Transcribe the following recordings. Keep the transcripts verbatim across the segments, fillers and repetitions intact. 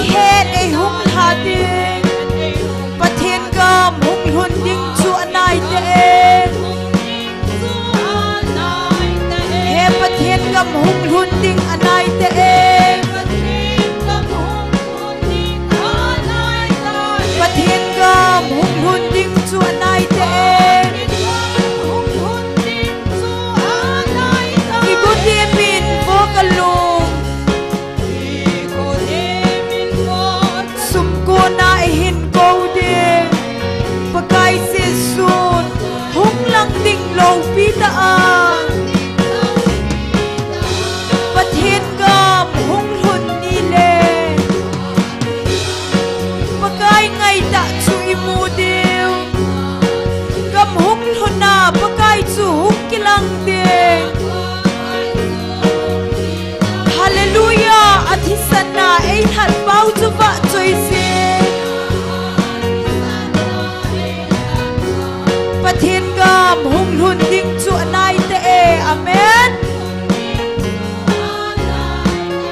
He, eihung lha ding. Pathen gam hung lhun ding chu anai tah e. He, Pathen gam hung lhun ding anai tah e. Pathen gam hung lhun ding chu anai tah e. Kigo temin vo kalung. Sumkon a eihin kou ding. Pakai Jesun hung lang ding loupi tah a. Pathen gam hung lhun ni le Pakai ngaitah chu imu diu. Gam hung lhun a Pakai chu hung kilang ding. Hallelujah, athisan a eilhat pau chu vah choi se. Pathen gam hung lhun ding chu anai tah e. Amen.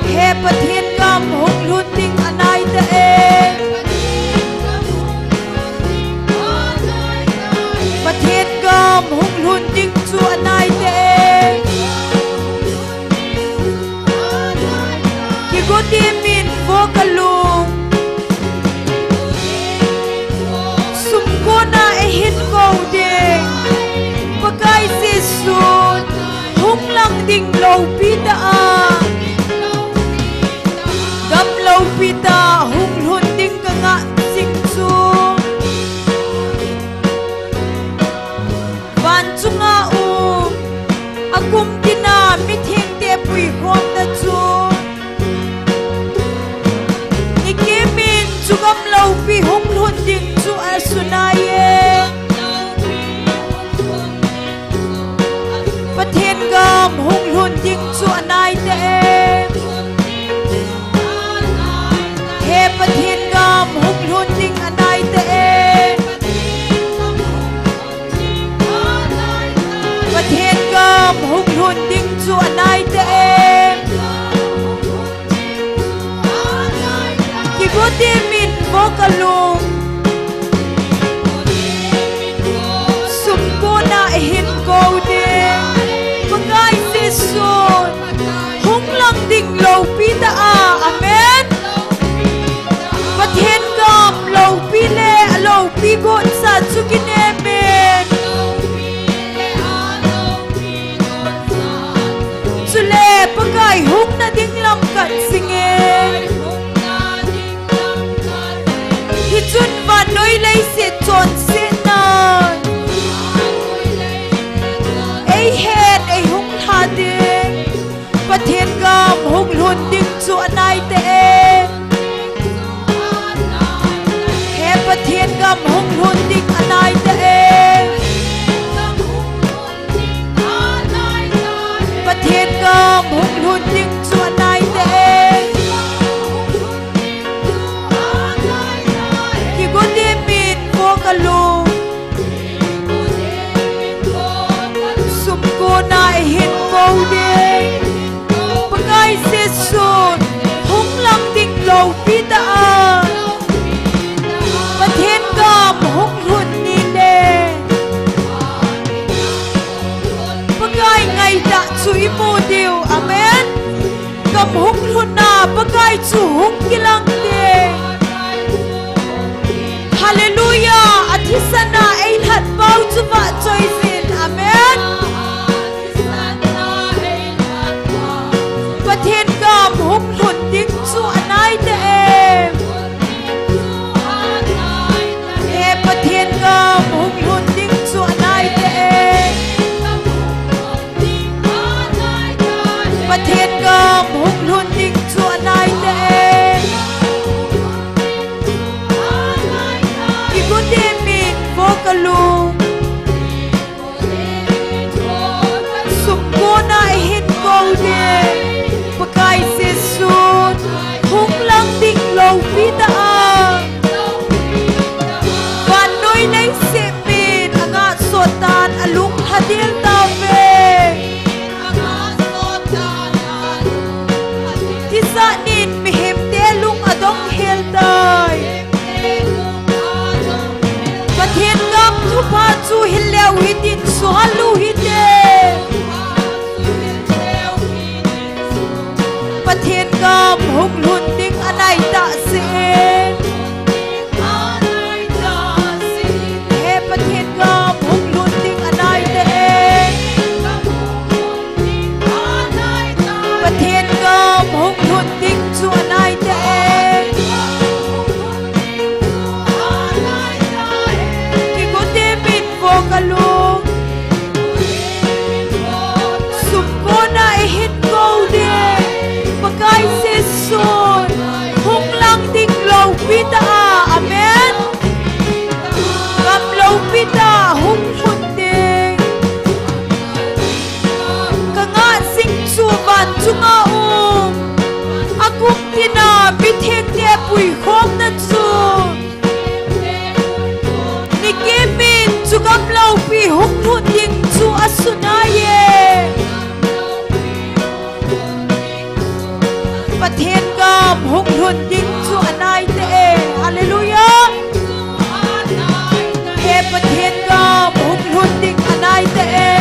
He, Pathen gam hung lhun ding anai tah e. Pathen gam hung lhun ding chu anai tah e. Kigo temin vo kalung. Sumkon a eihin kou ding. Pakai Jesun hung lang ding loupi tah a. Gam loupi tah hung lhun ding kangah jing chu. Van chunga um, akum tina mithengte puikhomna chu. Nikimin chu gam loupi hung lhun ding chu asunai e. Pathen gam hung lhun ding chu anai tah e. He, Pathen gam hung lhun ding anai tah e. Pathen gam hung lhun ding chu anai tah e. Kigo temin vo kalung. Sumkon a eihin kou ding. Pakai Jesun hung lang ding loupi tah a. Amen. Pathen gam loupi le aloupi gonsa chu kinemin. Chule Pakai hung na ding lam khat jing e. Hichun vannoi leiset chonsetna eihen eihung lha ding. Pathen gam hung lhun ding chu anai tah e. He, Pathen gam hung lhun ding anai tah e. Pathen gam hung lhun ding chu anai tah e. Kigo temin vo kalung. Sumkon a eihin kou ding. Pakai Jesun hung lang ding loupi tah a. Pathen gam hung lhun ni le Pakai ngaitah chu imu diu. Amen. Gam hung lhun a Pakai chu hung kilang ding. Hallelujah. Athisan a eilhat pau chu vah choi jin. Amen. Pathen gam hung lhun ding chu anai tah e. He Pathen gam hung lhun ding chu anai tah e. Pathen gam hung lhun ding chu anai tah e. Kigo temin vo kalung. Sumkon a eihin kou ding. Pakai Jesun hung lang ding loupi tah a. Vannoi leiset min angah sot tan alung lha ding tauve. Tisa nin mihemte lung adong e. Hileu hitin, suhal u hite. Pathen gam hung lhun ding anai tahseh e. He Pathen gam hung lhun ding anai tah e. Pathen gam hung lhun ding chu anai tah e. Kigote min vo kalung. Sumkon a ihin kou ding, Pakai Jesun hung lang ding loupi tah a. Amen. Gam loupi tah a hung lhun ding. Ka ngah jing chu van chunga um, a kum tina mithengte puikhomna chu, nikim in chu gam loupi hung lhun ding chu asun ahi e. Pathen gam hung lhun ding chu anai tah e. Hallelujah. He Pathen gam hung lhun ding anai tah e.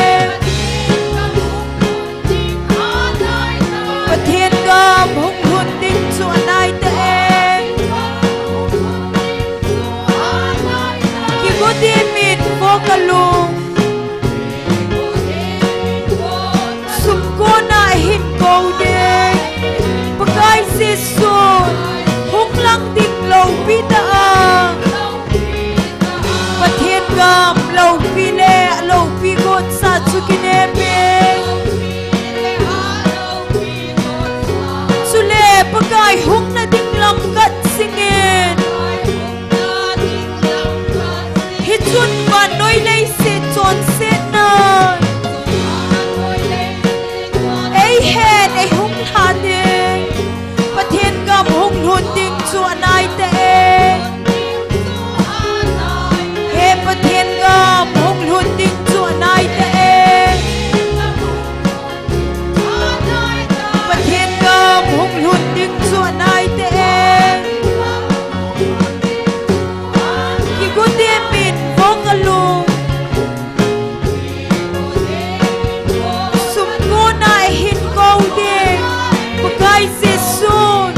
Pathen gam hung lhun ding chu anai tah e. Kigote min vo kalung. Sumkon a ihin kou ding, Pakai Jesun hung lang ding loupi tah a. Pathen gam loupi le aloupi got sa chu kinem e. Chule Pakai hung na ding lam kat jing in. Hichun vannoi leiset chonsetna eihen eihung lha ding, Pathen gam hung lhun ding chu anai tah e. He Pathen gam hung lhun ding chu anai tah e. Pathen gam hung lhun ding chu anai tah e. Kigote min vo kalung. Sumkon a ihin kou ding, Pakai Jesun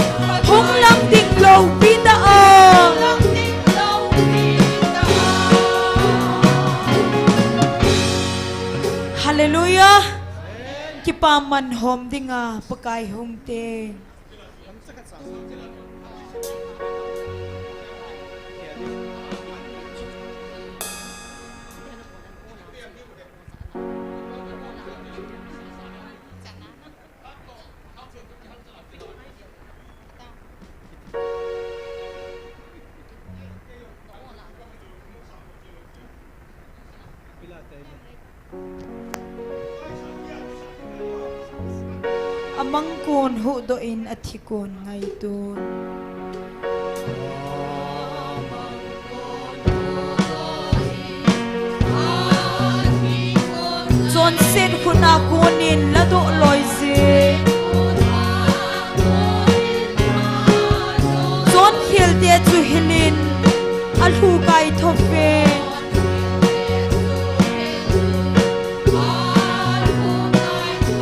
hung lang ding loupi tah a. Hallelujah. Kipa man hom dinga Pakai hung te. Amang kon huhdoh in athi kon ngaiton. Chonset khut a kon in ladoh loi je. Chonkhel te chu hilin alhu kai thop ve.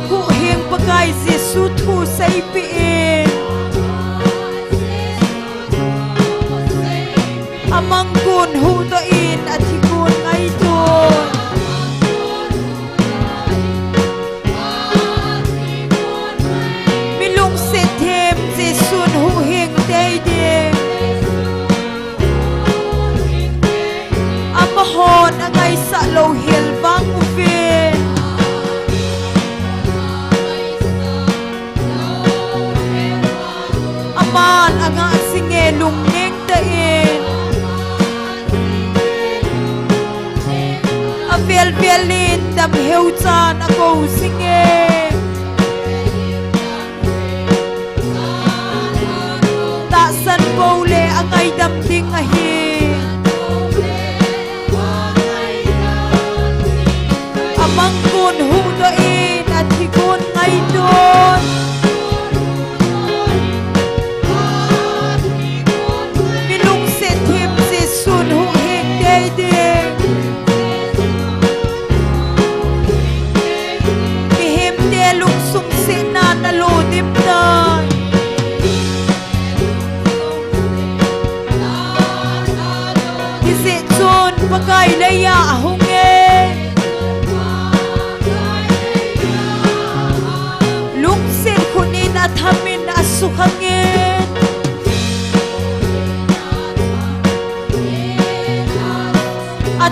Huhhing Pakai Jesu thu seipeh in. Amang kon huhdoh in athi kon ngaiton. Mi lungset them Jesun huhhing tei ding. Amahon angaisah louhel vang uve. Aman angah jinge lungneng tah in. Avel vel in damheu chan akou jinge. Tahsan pou le angaidam ding ahi. Amang kon huhdoh in athi kon ngaiton. Mi lungset them Jesun huhhing tei ding.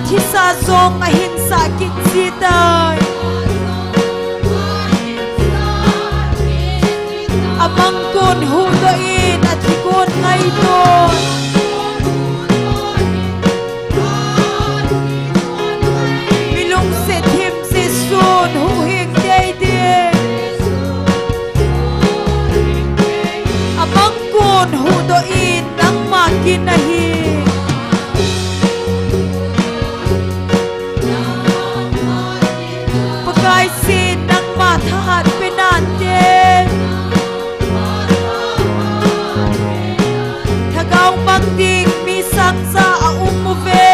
Thisa jong ahin sah kit jitai. Amangkon huhdoh in athi kon ngaiton. Mi lungset thim Jesun huhhing deidei. Amangkon huhdoh in nangma kin ahi. Pakaiyin nangma thahat pe nante. Lhagao mang ding mi sangja aum uve.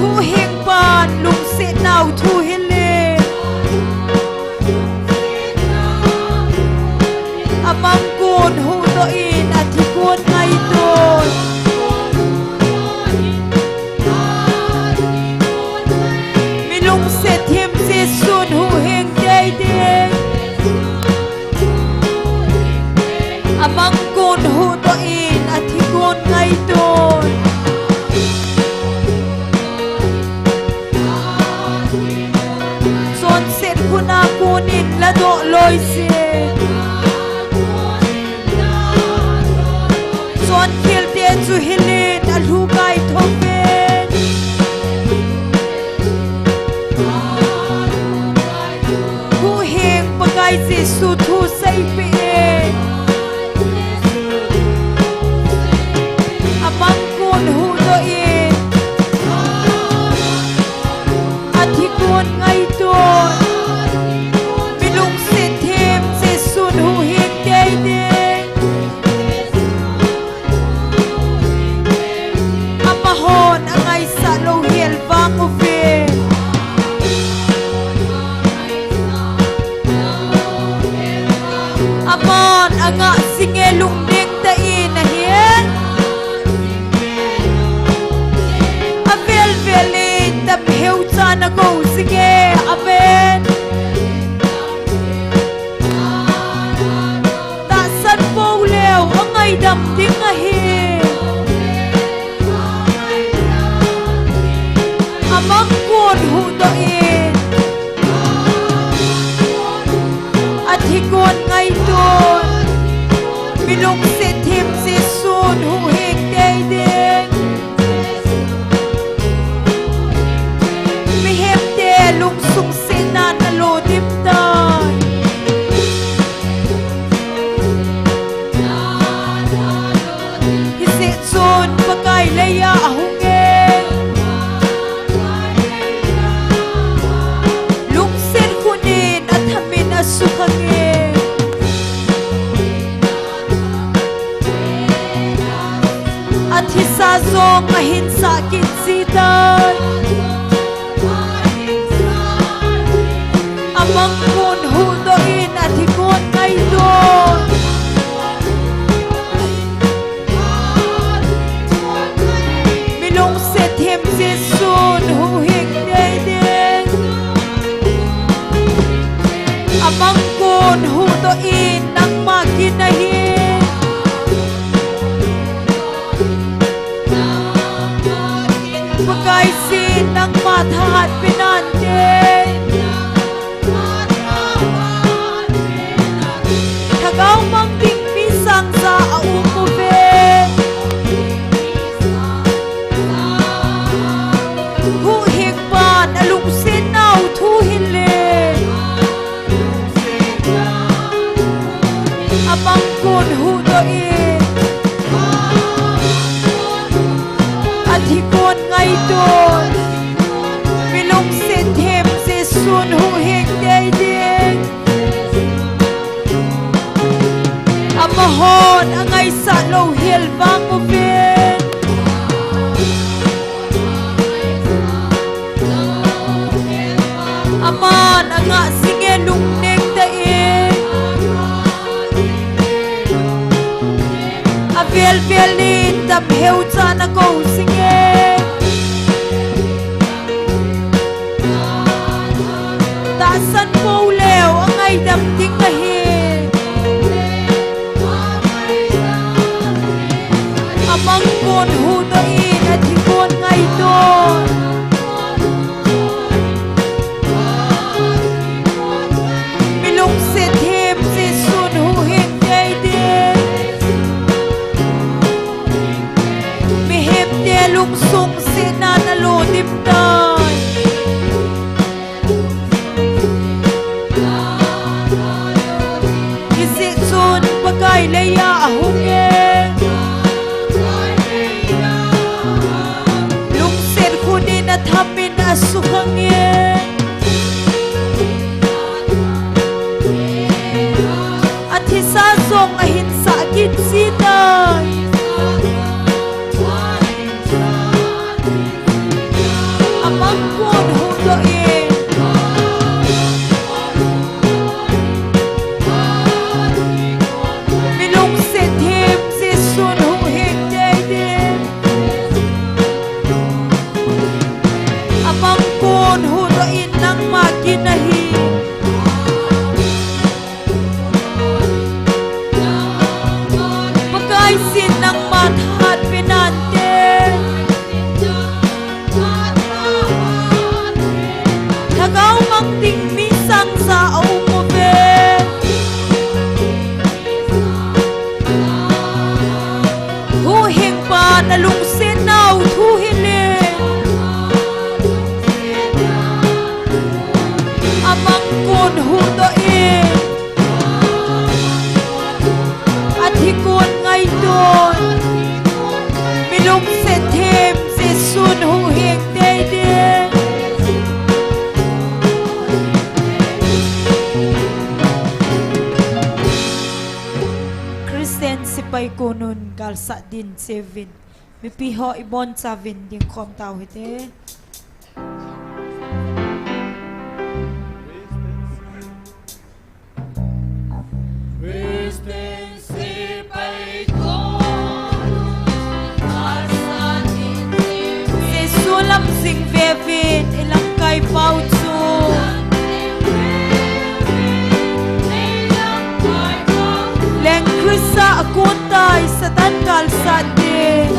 Huhhingpan lungsetnau thu hilin. Amangkon huhdoh in athi kon ngaiton. Mi lungset thim Jesun huhhing deidei. Amangkon huhdoh in athi kon ngaiton. Chonset khut a konin ladoh loijin. Chonkhel te chu hilin alhu kaithou uvin. Huhhing Pakai Jesu thu seipeh in. Amangkon huhdoh in. Athi kon ngaiton. Mi lungset thim Jesun huhhing deidei. Amahon angaisah louhel vang uvin. Aman angah jinge lungneng tah in ahi. Avel vel in damheu chan akou jinge. Amen. Tahsan pou leu angaidam ding ahi. Amangkon huhdoh in. Athi kon ngaiton. Mi lungset thim Jesun huhhing deidei. Mihemte lungsung setnan alo dimtai. Hijeh chun Pakai leiya ahung e. Lungset khut in athamin asukhang e. Athisa jong ahin sah kit jitai. Amangkon huhdoh in athi kon ngaiton. Mi lungset thim Jesun huhhing deidei. Amangkon huhdoh in nangma kin ahi. Pakaiyin nangma thahat pe nante. Lhagao mang ding mi sangja aum uve. Huhhingpan alungsetnau thu hilin. Amangkon huhdoh in. Athi kon ngaiton. Mi lungset thim Jesun huhhing deidei. Amahon angaisah louhel vang uvin. Aman angah jinge lungneng tah in. Avel vel in damheu chan akou jinge. Tahsan pou leu angaidam ding ahi. A Pai konun galsat din chevin. Mipi ho ibon chauvin dingkhom tau hite. Jesu lam jing vevin, ilamkai pau chu. Leng Krista akon tai, Satan galsat din.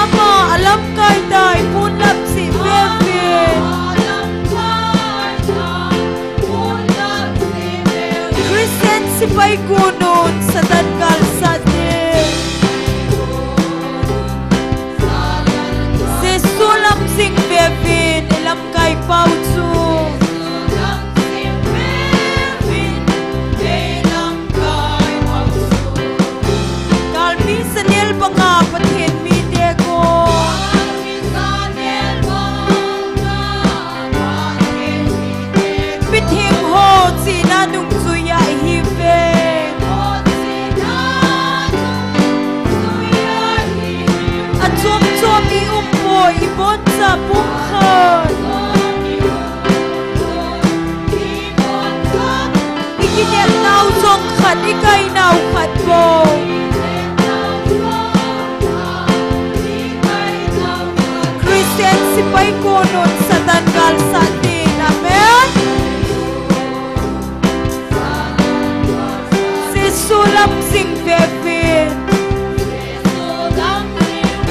Ama alamkai tai, ponlap cheh vevin. Christian sepai konun Satan galsat din. Jesu lam jing vevin, ilamkai pau chu. Galmi Daniel banga Pathen mite kon. Mitheng ho chihna nungjui a ihiuve. Achom chom i um poi, iboncha pumkhat. I kinepnau jong khat, i kainau khat bou. Christian sepai konun Satan galsat din. Amen. Jesu lam jing vevin.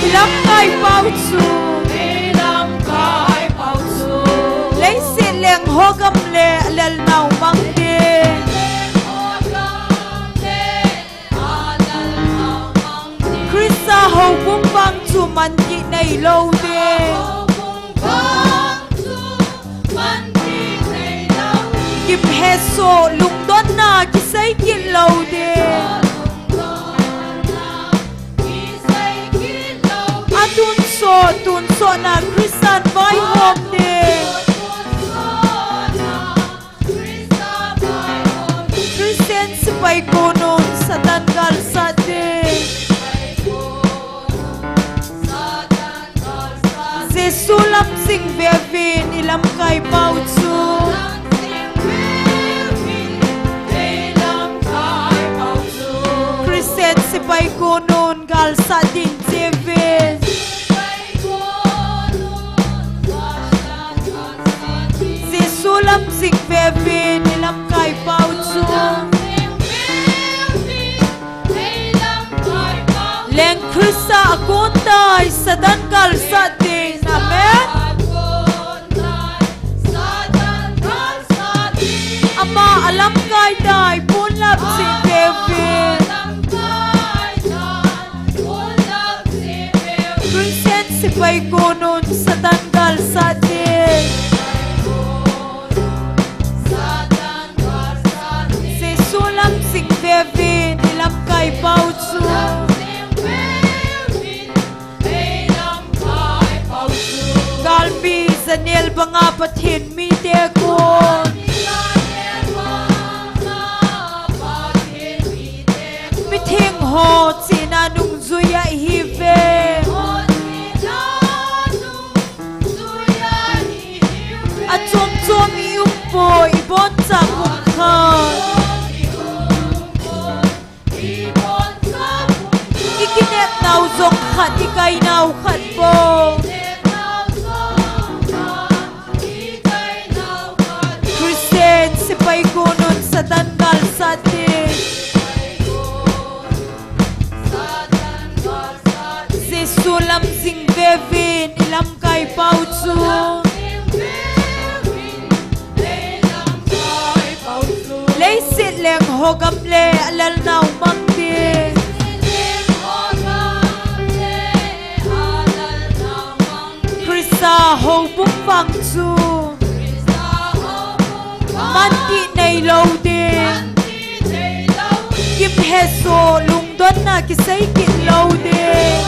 Ilamkai pau chu. Leiset leng ho gam le alelnau mang din. Krista houbung vang chu manti neilou din. Kimhesoh lungdonna kisei kit lou din. Atonsot, tonsotna Christian vaihom din. Christian sepai konun Satan galsat din. Jesu lam jing vevin, ilamkai pau chu. Christian sepai konun galsat din chevin. Jesu lam jing vevin, ilamkai pau chu. Leng Krista akon tai, Satan galsat din. Amen. Ama alamkai tai, ponlap cheh vevin. Christian sepai konun Satan galsat din. Jesu lam jing vevin, ilamkai pau chu. Galmi Daniel banga Pathen mite kon. Mitheng ho chihna nungjui a ihiuve. Achom chom i um poi, iboncha pumkhat. I kinepnau jong khat, i kainau khat bou. Christian sepai konun Satan galsat din. Jesu lam jing vevin, ilamkai pau chu. Leiset leng ho gam le alelnau mang din. Krista houbung vang chu. Manti neilou din. Kimhesoh lungdonna kisei kit lou din.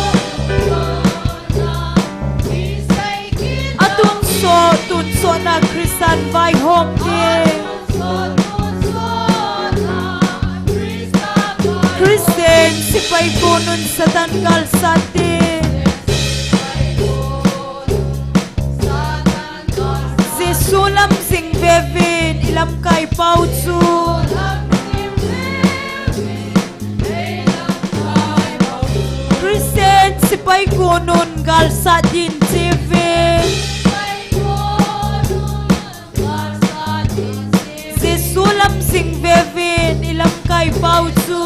Atonsot, tonsotna Christian vaihom din. Sepai konun Satan galsat ding. Jesu lam jing veuvin ilamkai pau chu. Christian sepai konun galsat ding chevin. Jesu lam jing veuvin ilamkai pau chu.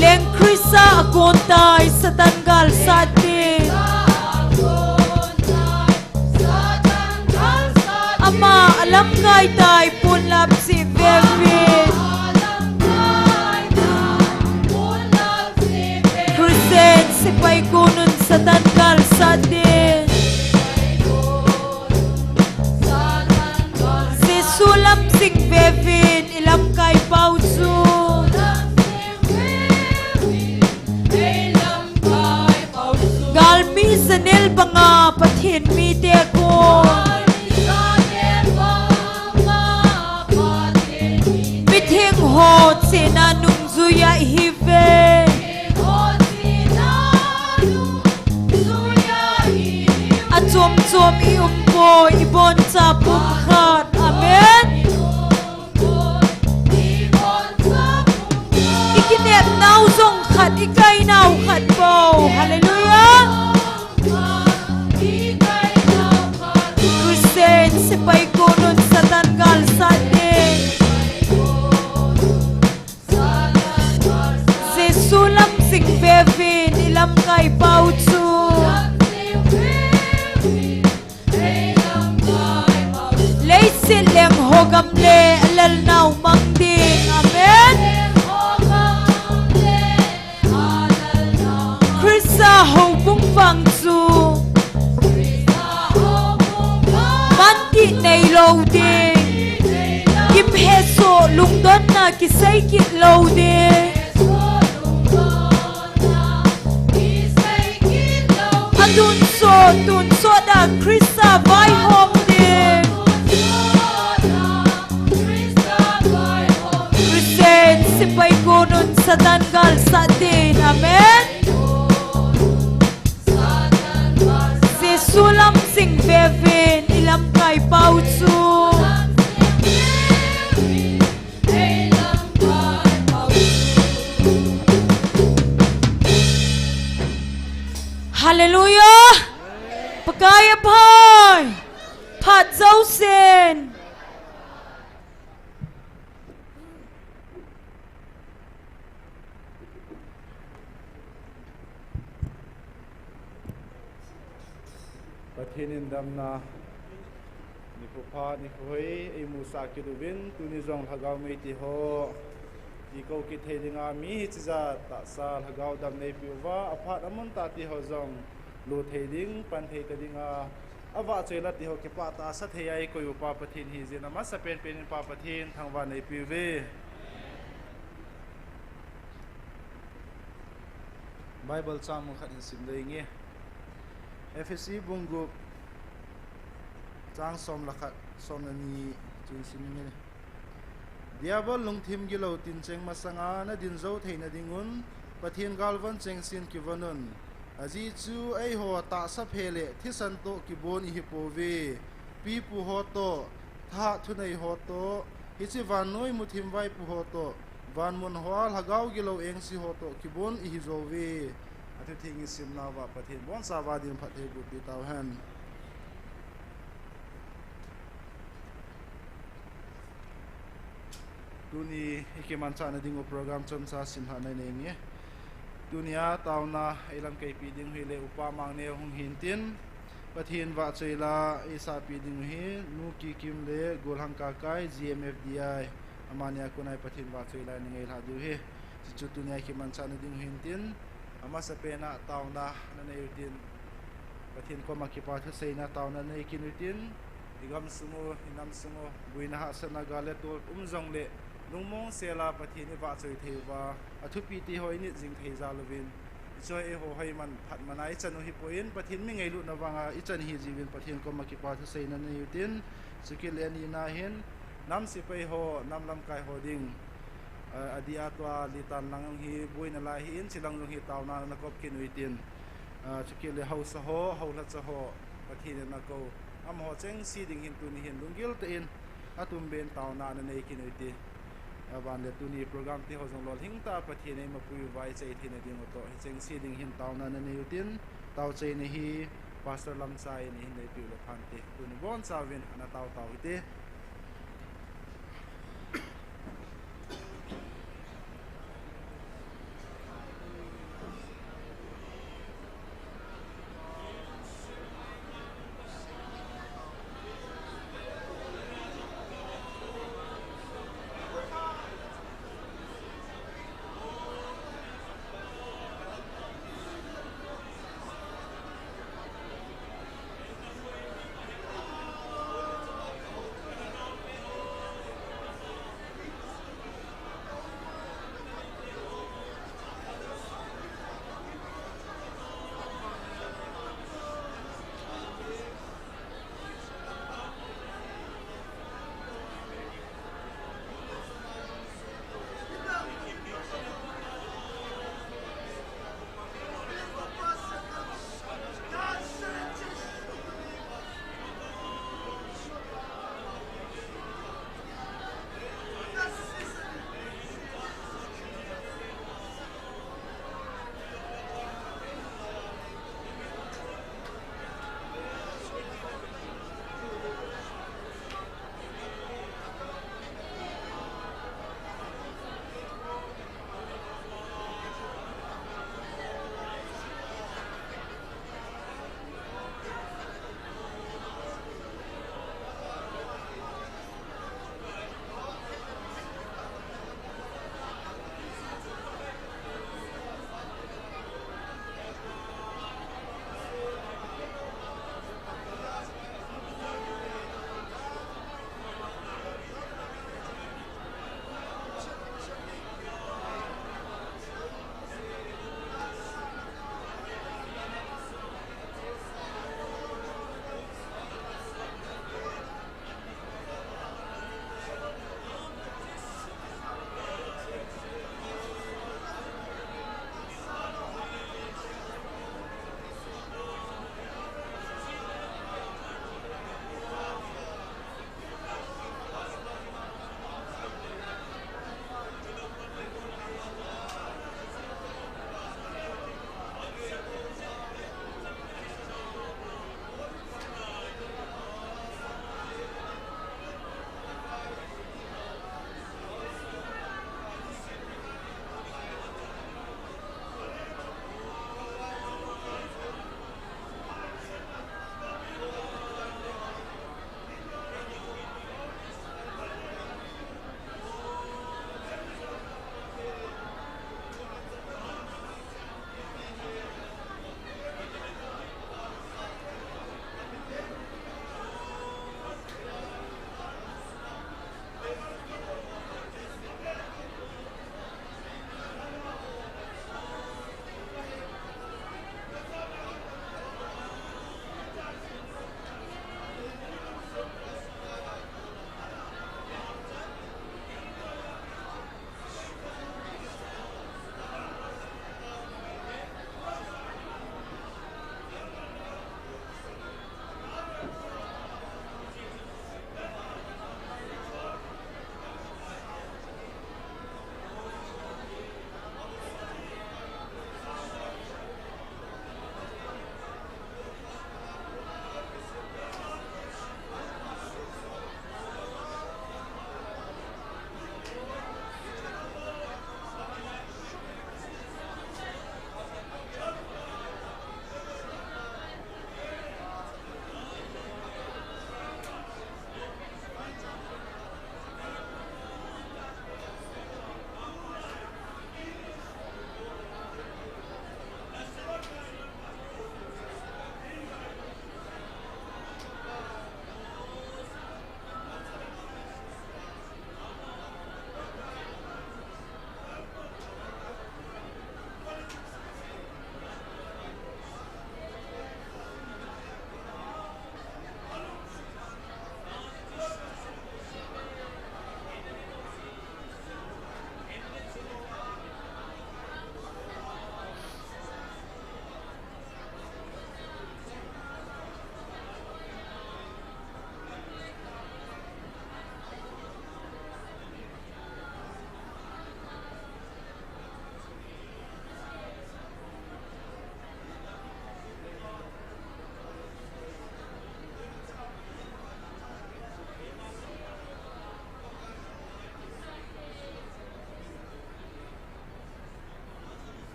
Leng Christa akontai Satan galsat ding. Ama alamkai tai ponlap jeh veuvin. Christian sepai konun Satan galsat ding. Jesu lam jing veuvin ilamkai pau chu. Galmi janel banga Pathen mite kon. Mitheng ho chena nungjuiya ihiuve. Achom chom iumpoi, iboncha pumkhat. Amen. Ikinepnau jong khat, ikainau khat bou. Hallelujah. Christian sepai konun Satan galsat ding. Jesu lam jing veuvin ilamkai pau chu. Leiset leng ho gam le alalnau mang ding. Amen. Christa houbung vang chu manti neilou ding. Kimhesoh lungdonna kisei kit lou ding. Atonsot tonsot a Christa vaihom ding. Christian sepai konun Satan galsat ding. Amen. Jesu lam jing veuvin ilamkai pau chu. Hallelujah. Pakai aphai. Phat jousen. Pathen in damna nikho pha nikho hoi eimusah kit uvin, tuni jong lhagao meiti ho kikou kit thei dinga mi hiche jat tahsa lhagao damna eipeh uva, aphat amun tah ti ho jong lut thei ding, pan thei ta dinga avahchoi la ti ho kipah tahsa thei a eikoi u Pa Pathen hijeh in amasapen pen in Pa Pathen thangvahna eipeh uve. Bible chang mun khat hin sim ding inge. Ephesi bung gup chang som le khat, som le ni chun sim inge. Diabol lungthim gilou tincheng masanga nadin jou theina dingun, Pathen galvon chengsen kivon un. Ajeh chu eiho tahsa phe le thisan toh kibon ihi pouve. Pipu ho toh, thahat thunei ho toh, hiche vannoi muthim vaipo ho toh, van mun hoa lhagao gilou engse ho toh kibon ihi jouve. Athutheng isimnauva Pathen in abonchauva ding phattheiboh peh tauhen. Tuni ikimanchahna dingu program chomcha simlhahna inei inge. Tunia taona eilamkaipeh dingu hile Upa Mangneo hung hintin, Pathen vahchoi la eisahpeh dingu hi Nu Kikim le Golhang Kakai, G M F D I, amani a kona Pathen vahchoi la eina ngailhah diu ahi. Chuchu tunia ikimanchahna dingu hintin, amasapen a taona nanei utin, Pathen koma kipa thuseina taona nanei kit utin, igamsung u, inamsung u, boina hahsatna gal le tol um jongle, lungmong sela Pathen ivahchoi thei uva, athupi ti ho init jing thei jal uvin, hiche eiho hoiman phatmana ichan u hipoi, Pathen mi ngailutna vanga ichan ahi jeh uvin Pathen koma kipa thuseina nanei utin, chukit le anina hin, nam sepai ho, nam lamkai ho ding, ah, adeh a tua litan lang jong hi boina lai ahin, chulang jong hi taona ana kop kit u hitin, ah, chukit le haosa ho, haolhacha ho, Pathen in ana kou, amaho chengse ding hin tuni hin lunggil tah in atumben taona ana nei kit u hite. Aban le tuni program te ho jong lolhing tah a Pathen in eimapui uva ichai theina diu toh hichengse ding hin taona ana nei u hitin, taochaina hi Pastor Lamchai in ahin neipeh u le phante, tuni bonchauvin ana tao tau hite.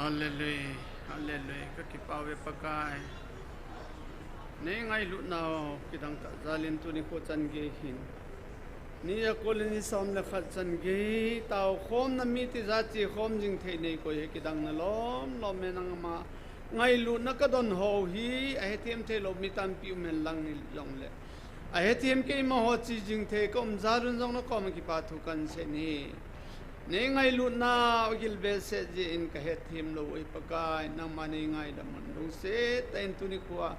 Hallelujah, hallelujah. Ka kipah uve Pakai. Nei ngailutnau kidang tah jal in tuni kho chan gei hin, ni a kol in ni som le khat chan gei tao khomna mi tijat che khom jing thei nei koi hi kidang na lom lom e. Nangma ngailutna ka don ho hi ahethem thei lou mi tampi um hen lang ni jong le, ahethem keima ho che jing thei ka um jal un jong na koma kipa thu kan sei e. Nei ngailutna u gil behseh jeh in ka hethem lou u hi Pakai, nangma nei ngaidam un lungset tah in tuni kho a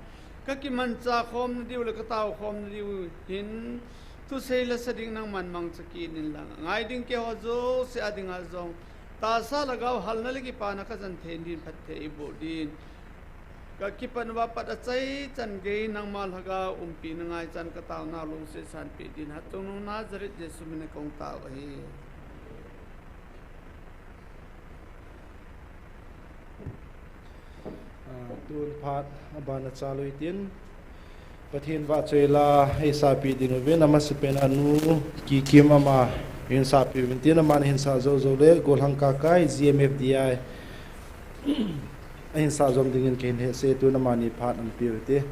ka kimanchah khomna diu le ka tao khomna diu hin thusei le sa ding nangman mangcha kit in lang, angai ding keiho jouse a dinga jong tahsa lhagao halna le kipana ka jan thei din phatthei eiboh din. Ka kipan uva pat achai chan gei nangma lhagao umpi na ngai chan ka taona lungset sanpeh din Hatchungnung Nazareth Jesu min a kong tao ahi. Ah, tun phat abana chalui tin Pathen vahchoi la eisahpeh ding uvin, amasapen a Nu Kikim ama hin sahpeh uvin tin, aman ahin sah jou jou le gollhang kakai G M F D I ahin sah jom dingin kahin hetsah e, tun amani phat ahin peh u hite.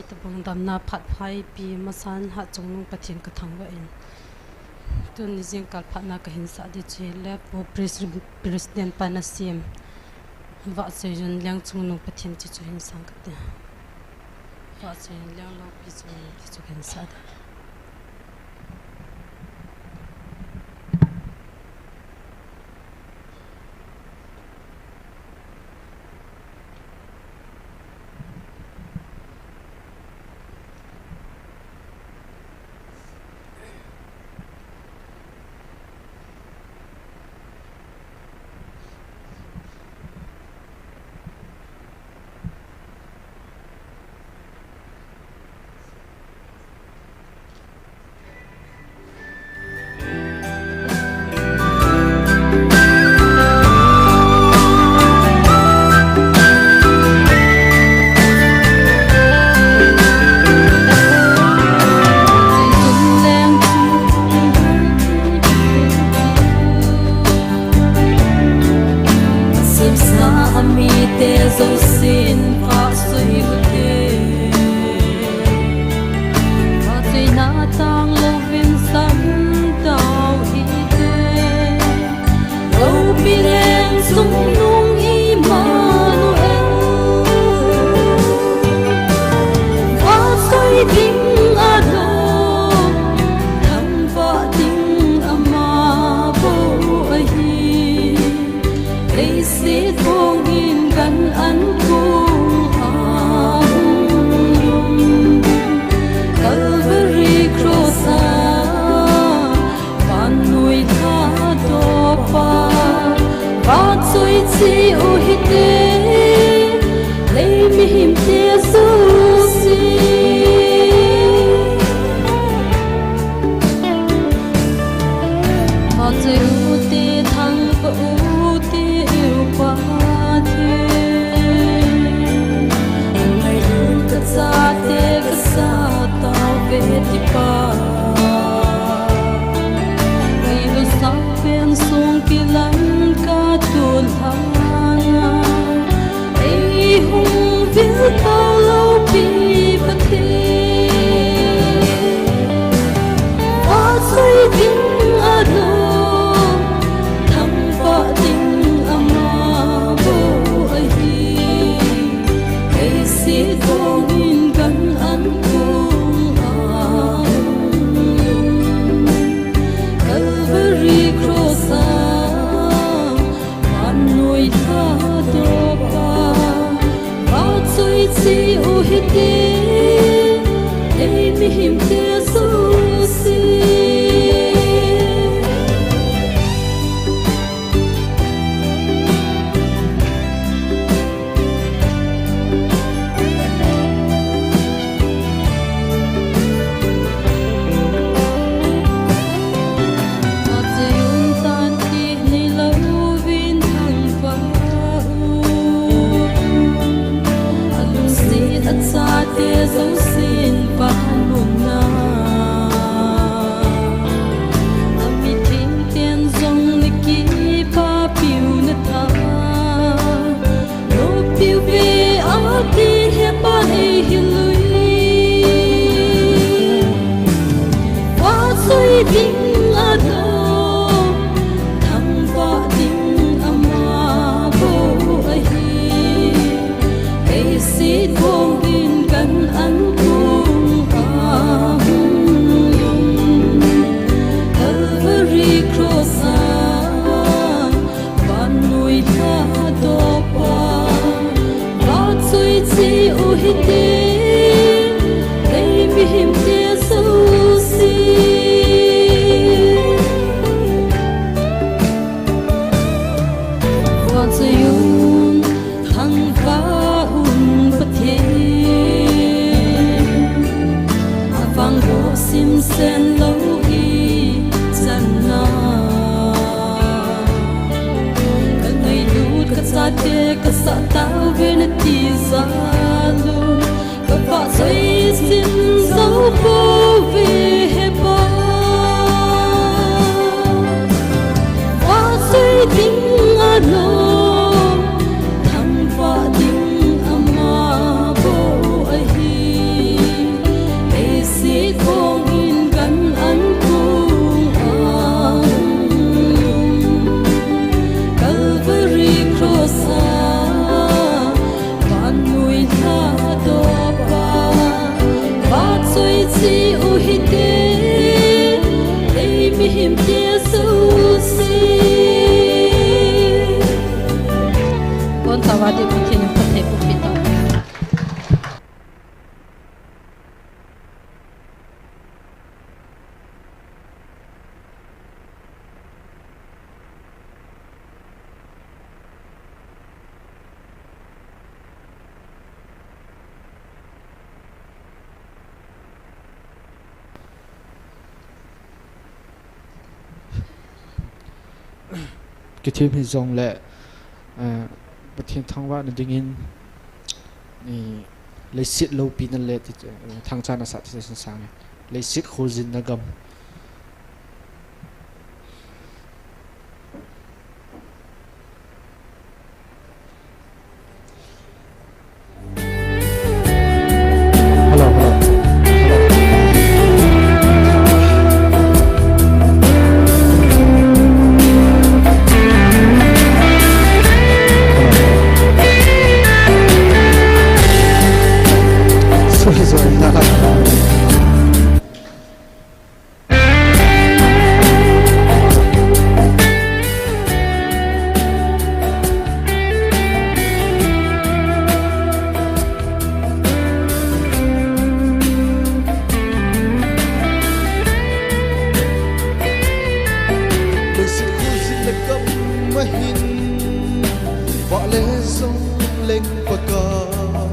Itobang damna phat pha eipe masan Hatchungnung Pathen ka thangvah in, tuni jingkah phatna kahin sah ding chu hile, Pu Pres-, President pa nasem Vahchoiyun Lengchungnung Pathen ti chu hin sang kate. Vahchoiyun Lengloupi Chungnung ti chu kahin sah ding. Simsa amite jousen vahchoi ute. Vahchoina tang louvin sang tau hite. Loupi Lengchungnung Immanuel. Vahchoi ding alou, thangvah ding ama bou ahi. Leiset vangin gan an kong a hung lhung, Calvary Cross a vannoi thatopa, vahchoi cheh u hite, lei mihemte jouse. Vahchoi ute, thangvah ute, U Pathen. Chi u hite, ei mihemte jouse. Acheu tan ti neilouvin thangvah u, alungset achate jousen van mun a, amithengten jong nakipapiu natha. Lopi uve ati hepa ei hilui. Vahchoi ding adong, thangvah ding ama bou ahi. Leiset kong in kan ankong a hung lhung, Calvary Cross a vannoi lhadohpa, vahchoi cheh u hite, ei mihemte jouse. Vahchoi un, thangvah un Pathen, avang bou simsen lou ichan a. Kangailut kachate kasah tauve nati jal un, kavahchoi sin jou pouve hepa. Vahchoi ding along, thangvah ding ama bou ahi. Leiset kong in kan ankong a hung lhung, Calvary Cross a vannoi lhadohpa, vahchoi cheh u hite, ei mihemte jouse. Kon tava di Pathen in phatthei boh peh tau. Kithem hijongle, eh, Pathen thangvahna dingin, eh, leiset loupina le, eh, thangchan asah ti sa sang e. Leiset kholjinna gam. Leiset kholjinna gam ahin, vah le jong leng Pakai,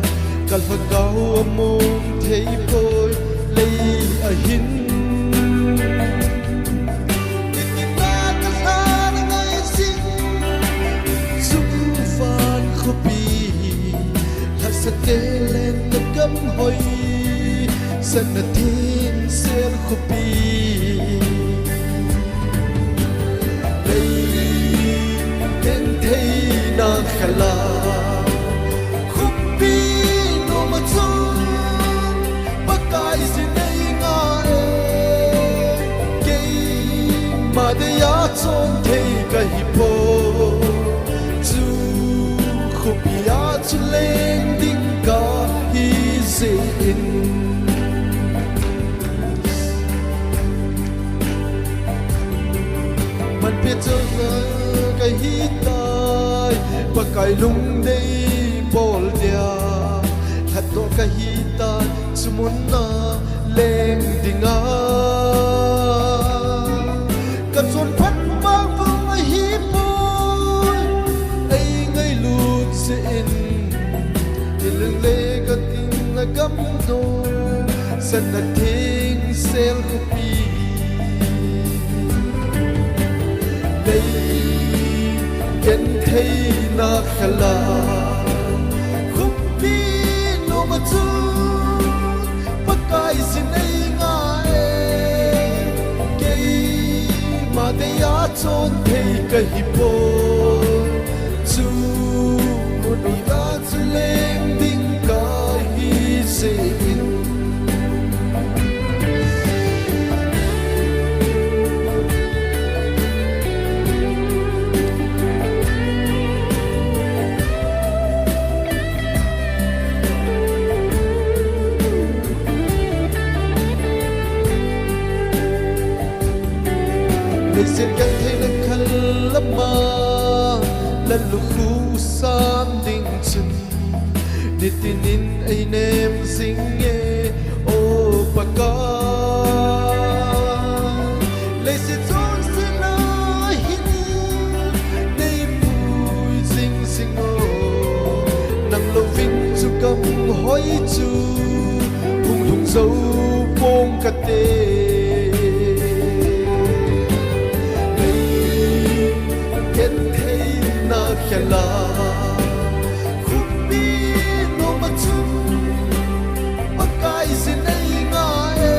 ka lhagao among thei poi lei ahin. Nitin a ka lhan angai jing, chung van khopi, lhasate leng na gam hoi, sana tin sel khopi. Lei, ken thei na khala, khopi noma chun, Pakai ji nei ngai e, keima dei a chon thei ka hi poi, chu khopi a chu leng ding ka hi jeh in. Manpeh chang ka hi tai, Pakai lungdei bol dia. Munna leng dinga ka chonphat vang vang ahipoi, eingailut jeh in, i leng le ka tingna gamdong, sana thengsel khopi. Lei gentheina khel a khumpi nom a chu Pakai sin ei ngai e, keima dei a chon thei ka hi poi, chu mun uva chu leng ding ka hi jeh in. Leiset gentheina khel lama la lukhu san ding chun, nitin in ei nem jing e, o Pakai. Leiset chonset a hin nei pui jing jing o, nang louvin chu gam hoi chu hung lhung jou pong kate. Lei gentheina khel a khumpi nom a chu Pakai sin ei ngai e,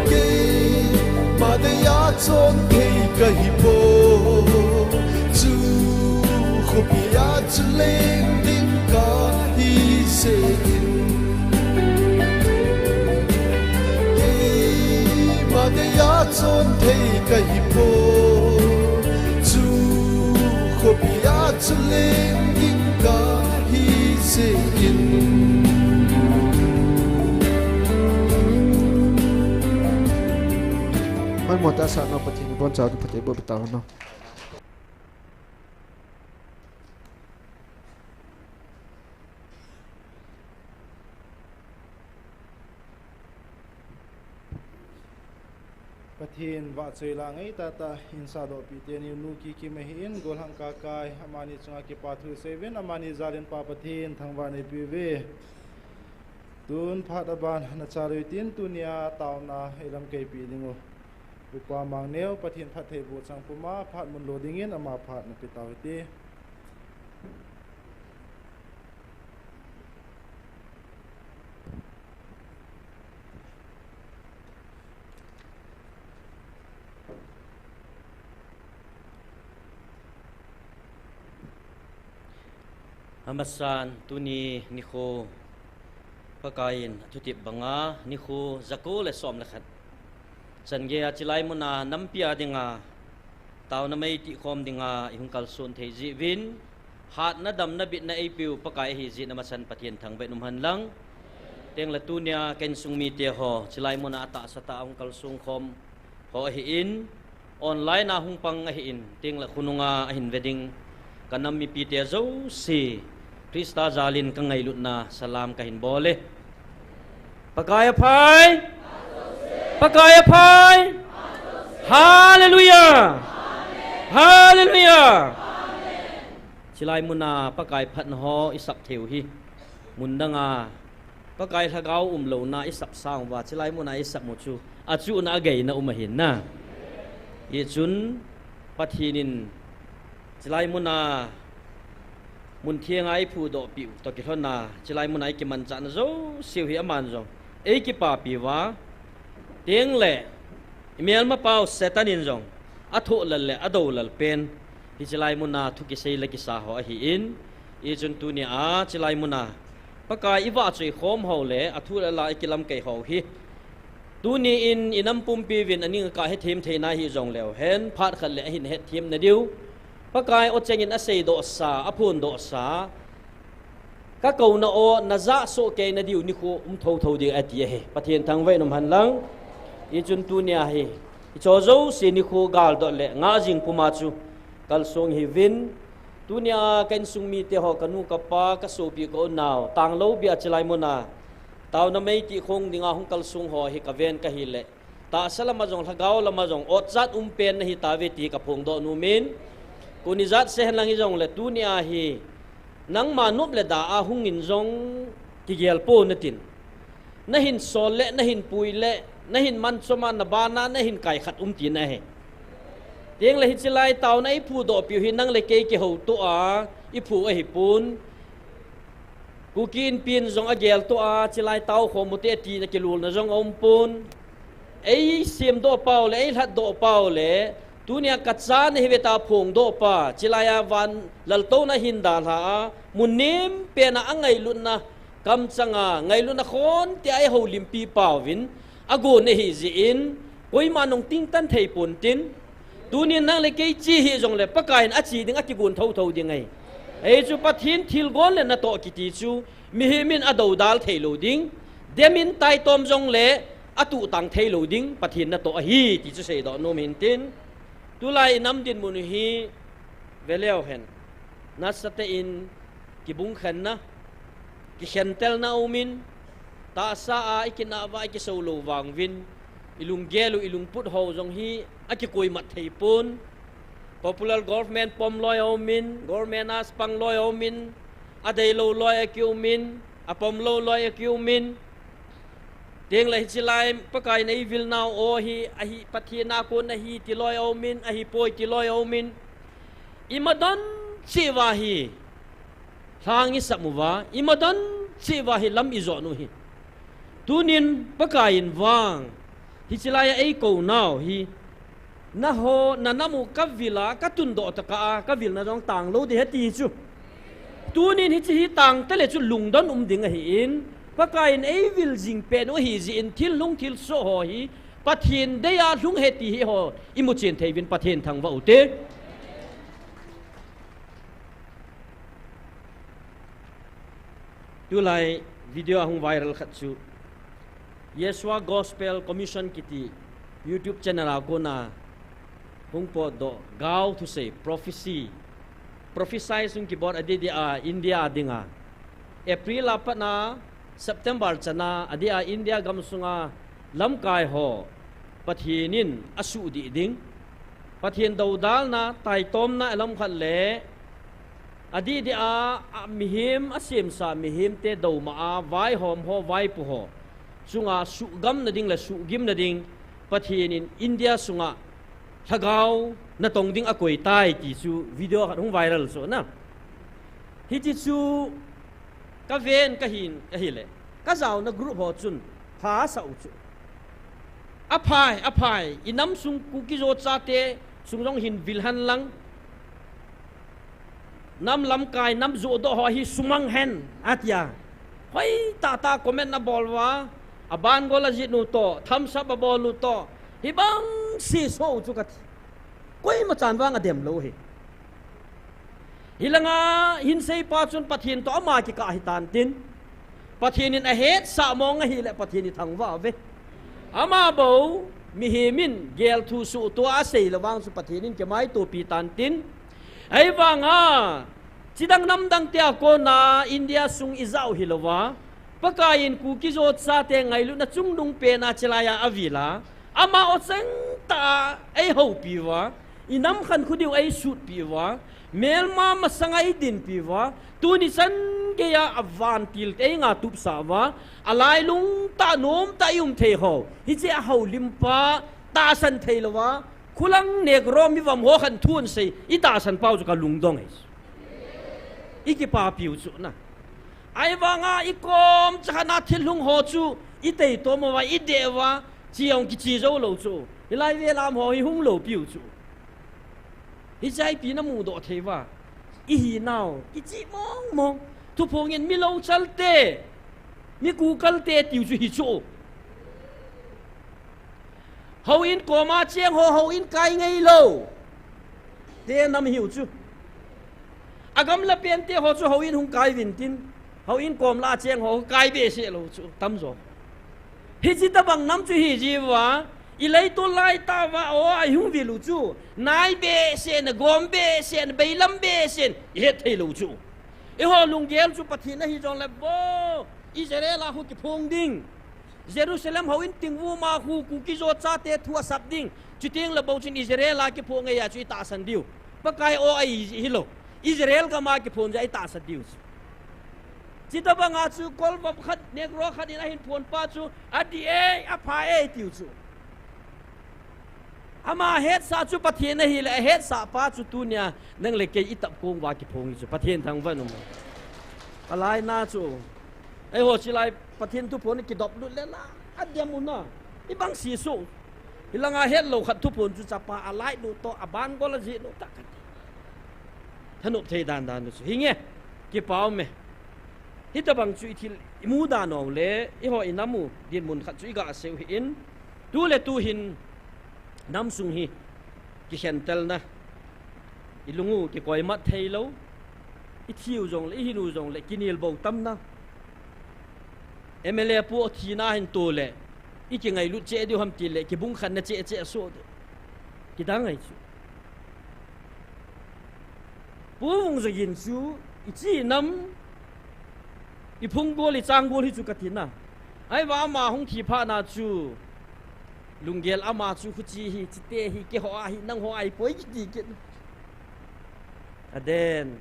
keima dei a chon thei ka hi poi, chu khopi a chu leng ding ka hi jeh in. Keima dei a chon thei ka hi poi, chu khopi a chu leng ding ka hi jeh in. Manmo tah a sah nau Pathen ibonchauva phatthei boh tauhen. Pathen vahchoi la ngai tahtah in sahdohpeh teni nu Kikim ahin, gollhang Kakai, amani chunga kipathu seiyuvin, amani jal in Pa Pathen thangvah neipeh uve. Tun phat aban nachan uvin tin, tunia taona ilamkaipi diu Upa Mangneo, Pathen phattheiboh chang puma phat munlo dingin ama phat napeh tau hite. Amasan tuni nikho Pakaiyin athutep banga nikho jako le som le khat changeiya chilai muna nampi a dinga taona mei tihkhom dinga ihung kalson thei jeh uvin, hatna damna bitna eipeu Pakai ahi jeh in amasan Pathen thangvah in umhen lang. Tengle tunia ka insung mite ho chilai muna atahsa tah a hung kalsong khom ho ahin, online a hung pang ahin, tengle khonunga ahin ve ding ka nam mipite jouse Christa jalin ka ngailutna salam kahin bol e. Pakai aphai. Pakai aphai. Hallelujah. Hallelujah. Chilai muna Pakai phatna ho isap theiyu hi mun danga Pakai lhagao umlouna isap sang uva chilai muna isap u chu achuhna ageina um ahin na. Hichun Pathen in chilai muna mun thenga eiphudohpeh u toh kilhonna chilai muna ikimanchahna jouseu hi aman jong eikipapi uva, tengle imelma pau Satan in jong athohlal le adoulal pen hi chilai muna thu kisei le kisa ho ahin, hichun tunia chilai muna Pakai ivahchoi khom ho le athu le la ikilamkai ho hi tuni in inam pumpi uvin aning akah hethem theina hijongleu hen phat khat le ahin hetthem nadiu, Pakai ocheng in aseidohsa, aphondohsa, ka kouna o najah sohkei nadiu nikho um thotho ding ati ahi. Pathen thangvah in umhen lang. Hichun tunia hi hiche jouse nikho galdot le ngah jing puma chu kalsong ihiuvin, tunia ka insung mite ho, kanu kapa, kasopi kaunau, Tangloubia chilai muna Taona meiti khong dinga hung kalsong ho hi kaven kahile, tahsa lama jong, lhagao lama jong, otchat umpen nahi tave ti kaphongdoh nomin. Kuni jat sehenlang hijongle tunia hi, nangma nop le da a hungin jong kigelpo natin. Nahin sol le, nahin pui le, nahin manchoma, nabana, nahin kaikhat um tina ahi. Tengle hiche lai taona iphudoh piu hi nang le kei kihoutoa iphu ahipon. Kuki Inpi in jong ageltoh a, chilai tao khom ute tina kilolna jong aumpon. Eisemdoh pau le, eilhatdoh pau le, tunia kacha nahiuve tia phongdoh pa, chilai a van laltouna hin dalha a, mun nempena angailutna kamchanga, ngailutna khonte a eihoulimpi pauvin, agon ahi jeh in, koima nung tingtan theipontin, tunin nang le kei che hijongle Pakaiyin ache ding akigon thouthou ding ahi. Hichu Pathen thilgon le natoh kiti chu, mihem in adoudal theilou ding, dem in taitom jongle atuhtang theilou ding, Pathen natoh ahi ti chu seidoh nom hintin. Tulai inam dinmun u hi veleu hen, nasatah in kibungkhenna, kikhentelna aumin, tahsa a ikinah uva ikisou lou vanguvin, ilunggel u, ilungput ho jong hi akikoimat theipon. Popular government pom loi aumin, government a pang loi aumin, adeilou loi akiumin, apomlou loi akiumin. Tengle hiche lai Pakaiyin eivilnau o hi, ahi Pathen a kon ahi tiloi aumin, ahipoi tiloi aumin. Imadon cheh uva hi lhang isam uva, imadon cheh uva hi lam ijon u hi. Tunin Pakaiyin vang, hiche lai a eikou nau hi, naho, nanam u kavil a, katundoh tokah a, kavilna jong tanglou ding ahi ti chu. Tunin hiche hi tangtale chu lungdon um ding ahin, Pakaiyin eivil jing pen u ahi jeh in thil lhung thilsoh ho hi, Pathen dei a lhung ahi ti hi ho, imuchen theiuvin Pathen thangvah ute. Tulai video ahung viral khat chu, Yeshua Gospel Commission kiti YouTube channel a kona hung potdoh gao thusei, prophecy, prophesy sung kibol adeh deh a India a dinga. April a patna September chana adeh a India gamsunga lamkai ho Pathen in asuhdih ding, Pathen doudalna, taitomna alamkhat le, adeh deh a, a mihem asemsa mihemte douma a vaihom ho, vaipo ho chunga suhgamna ding le suhgimna ding, Pathen in India sunga lhagao natong ding akoitai ti chu video khat hung viral chu na. Hiche chu kaven kahin ahile, kajaona group ho chun phasah u chu, aphai, aphai, inam sung Kuki-Zo chate sung jong hin vil henlang, nam lamkai, nam johdoh ho hi sumang hen, atia. Hoitah tah comment abol uva, abangol ajih u toh, thumbs up abol u toh, hibang seso u chu kati. Koima chan vang adem lou hi. Hilanga hinseipa chun Pathen toh ama kikah ahitan tin, Pathen in ahetsah mong ahile Pathen ithangvah uve. Amabou mihem in gelthu suhtoh a asei lou vang chu Pathen in kimaitopi tan tin, ahivanga chidang namdang tea kona India sung ijah u hilouva, Pakaiyin Kuki-Zo chate ngailutna chungnung pena chilai a avil a, ama o chengtah a eihoupi uva, inam khankho diu eisutpi uva, melma masanga eidinpi uva, tuni chan geiya avantil te eingatupsah uva, alailung tah nomtah a ium thei ho, hiche a houlimpa tahsan theilouva, khulang Negro mivom ho khan thu asei, itahsan pau chu kalungdong e. Ikipapiu chu na. Ahivanga ikom chakhat na thil lhung ho chu iteitom uva, ideh uva, che jong kiche joulou chu. Hilai velam ho hi hung loupiu chu. Hiche a ipi namudoh thei uva, ihinau kiche mongmong. Thuphongin mi louchalte, mi kukalte tiu chu hichu. Houin koma cheng ho houin kai ngeilou te nam hiu chu. Agamla pente ho chu houin hung kaiuvin tin, houin kom lah a cheng ho kai behseh lou chu tamjo. Hiche tobang nam chu hiji uva, ileitol laitah uva o a ihung vilu chu, nai behseh na, gom behseh na, beilam behseh na ihet theilou chu. Eiho lunggel chu Pathen ahi jongle vo, Israel a khu kiphong ding. Jerusalem houin tingvum a khu Kuki-Zo chate thu asap ding. Chuteng le bou chun Israel a kiphong ngai a chu itahsan diu. Pakai aw ahi hilou. Israel gam a kiphong jeh a itahsan diu chu. Chuti banga chu kolvom khat, Negro khat in ahin phon pa chu, adih e, apha e, tiu chu. Ama hetsah chu Pathen ahile, ahetsah pa chu tunia nang le kei itap kong uva kiphong hi chu. Pathen thangvah in um. Alaina chu. Eiho chilai Pathen thuphon kidop lut le la, adem u na. Ibang si su. Hilanga hetlou khat thuphon chu chapa alai nu to, aban gol aji nu ta kati. Thanop thei dan dan chu. Hinge, kipa um e. Hitabang chu ithil imu dan u le, eiho inam u dinmun khat chu iga sei u hi in. Tu le tu hin nam sung hi kikhentelna, ilung u kikoimat theilou, ithi u jongle, ihin u jongle, kinel bou tamna. M L A pu athina hin tu le, ikingailut cheh diu ham ti le, kibungkhenna cheh cheh asoh diu. Kidang ahi chu. Pu Vungzagin chu, ichi nam, iphung gol, ichang gol hi chu kati na. Ahivang ama hung thi phat na chu, lunggel ama chu khuchi hi, chite hi, keiho ahi, nangho ahipoi kiti kit. Aden.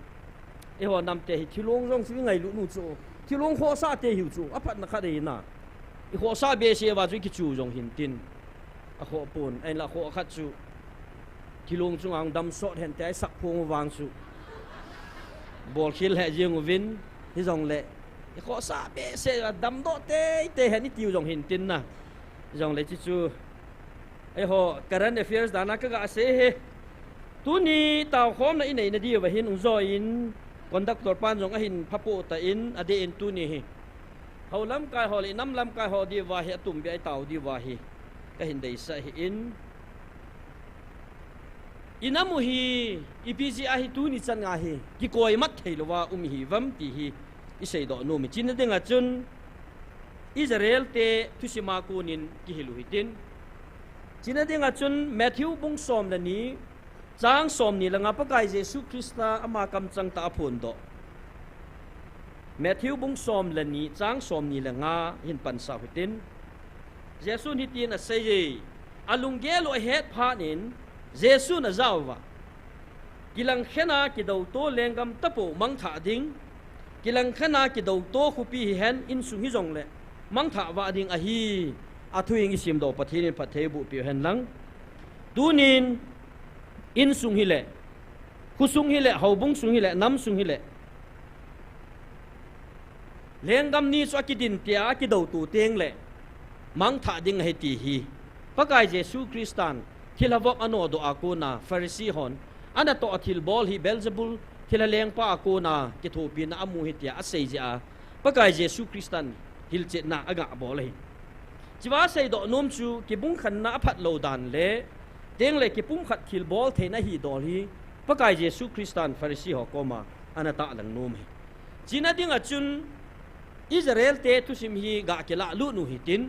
Eiho nam te hi thilong jong chu ingailut nu chu. Thilong khohsah te hiu chu. Aphatna khat ahi na. Ikhohsah behseh uva chu ikichu jong hin tin. Akhoh pon. Ahinla khoh khat chu. Thilong chunga hung dam sot hen te a isap phong u vang chu. Bol khel he jeng uvin. Hijongle. Ikhohsah behseh uva damdoh teitei hen itiu jong hin tin na. Hijongle chuchu. Eiho, current affairs dan a kaga sei hi. Tuni taokhomna inei na diuva hin hung jo in, conductor pan jong ahin phapoh tan, adeh in tuni hi. Hou lamkai ho le inam lamkai ho diuva hi, atumbeh a itao diuva hi. Kahin deisah ahin. Inam u hi, ipi jeh a hi tuni chan nga hi, kikoimat theilouva um ihiuvam ti hi, iseidoh nom e. Chuna dinga chun, Israel te thusim a konin kihil u hitin. Chuna dinga chun Matthew bung som le ni, chang somni le nga Pakai Jesu Christa ama kamchang tah a aphondoh. Matthew bung som le ni, chang somni le nga hin pansah u hitin. Jesun hitin asei e, alunggel u ahet phat in, Jesun ajah uva. Kilangkhen a kidouto lenggam tapou mangthah ding. Kilangkhen a kidouto khopi hihen insung hijongle mangthah vah ding ahi. Athu in isimdoh Pathen in phatthei boh peh u hen lang. Tunin insung hile, khosung hile, houbung sung hile, nam sung hile. Lenggam ni chu akidin tia, akidouto teng le, mangthah ding ahi ti hi. Pakai Jesu Christan, thilha vop anodoh a kona, Pharisee hon, anatoh a thilbol hi Beelzebul, thilha lengpa a kona, kithopina amu ahi tia, asei jeh a, Pakai Jesu Christan, hilchetna agabol ahi. Chua seidoh nom chu, kibungkhenna aphatlou dan le, teng le kipumkhat thilbol theina ahi dol hi, Pakai Jesu Christan, Pharisee ho koma, anatahlang nom ahi. Chuna dinga chun Israel te thusim hi ga kilah lut u hitin.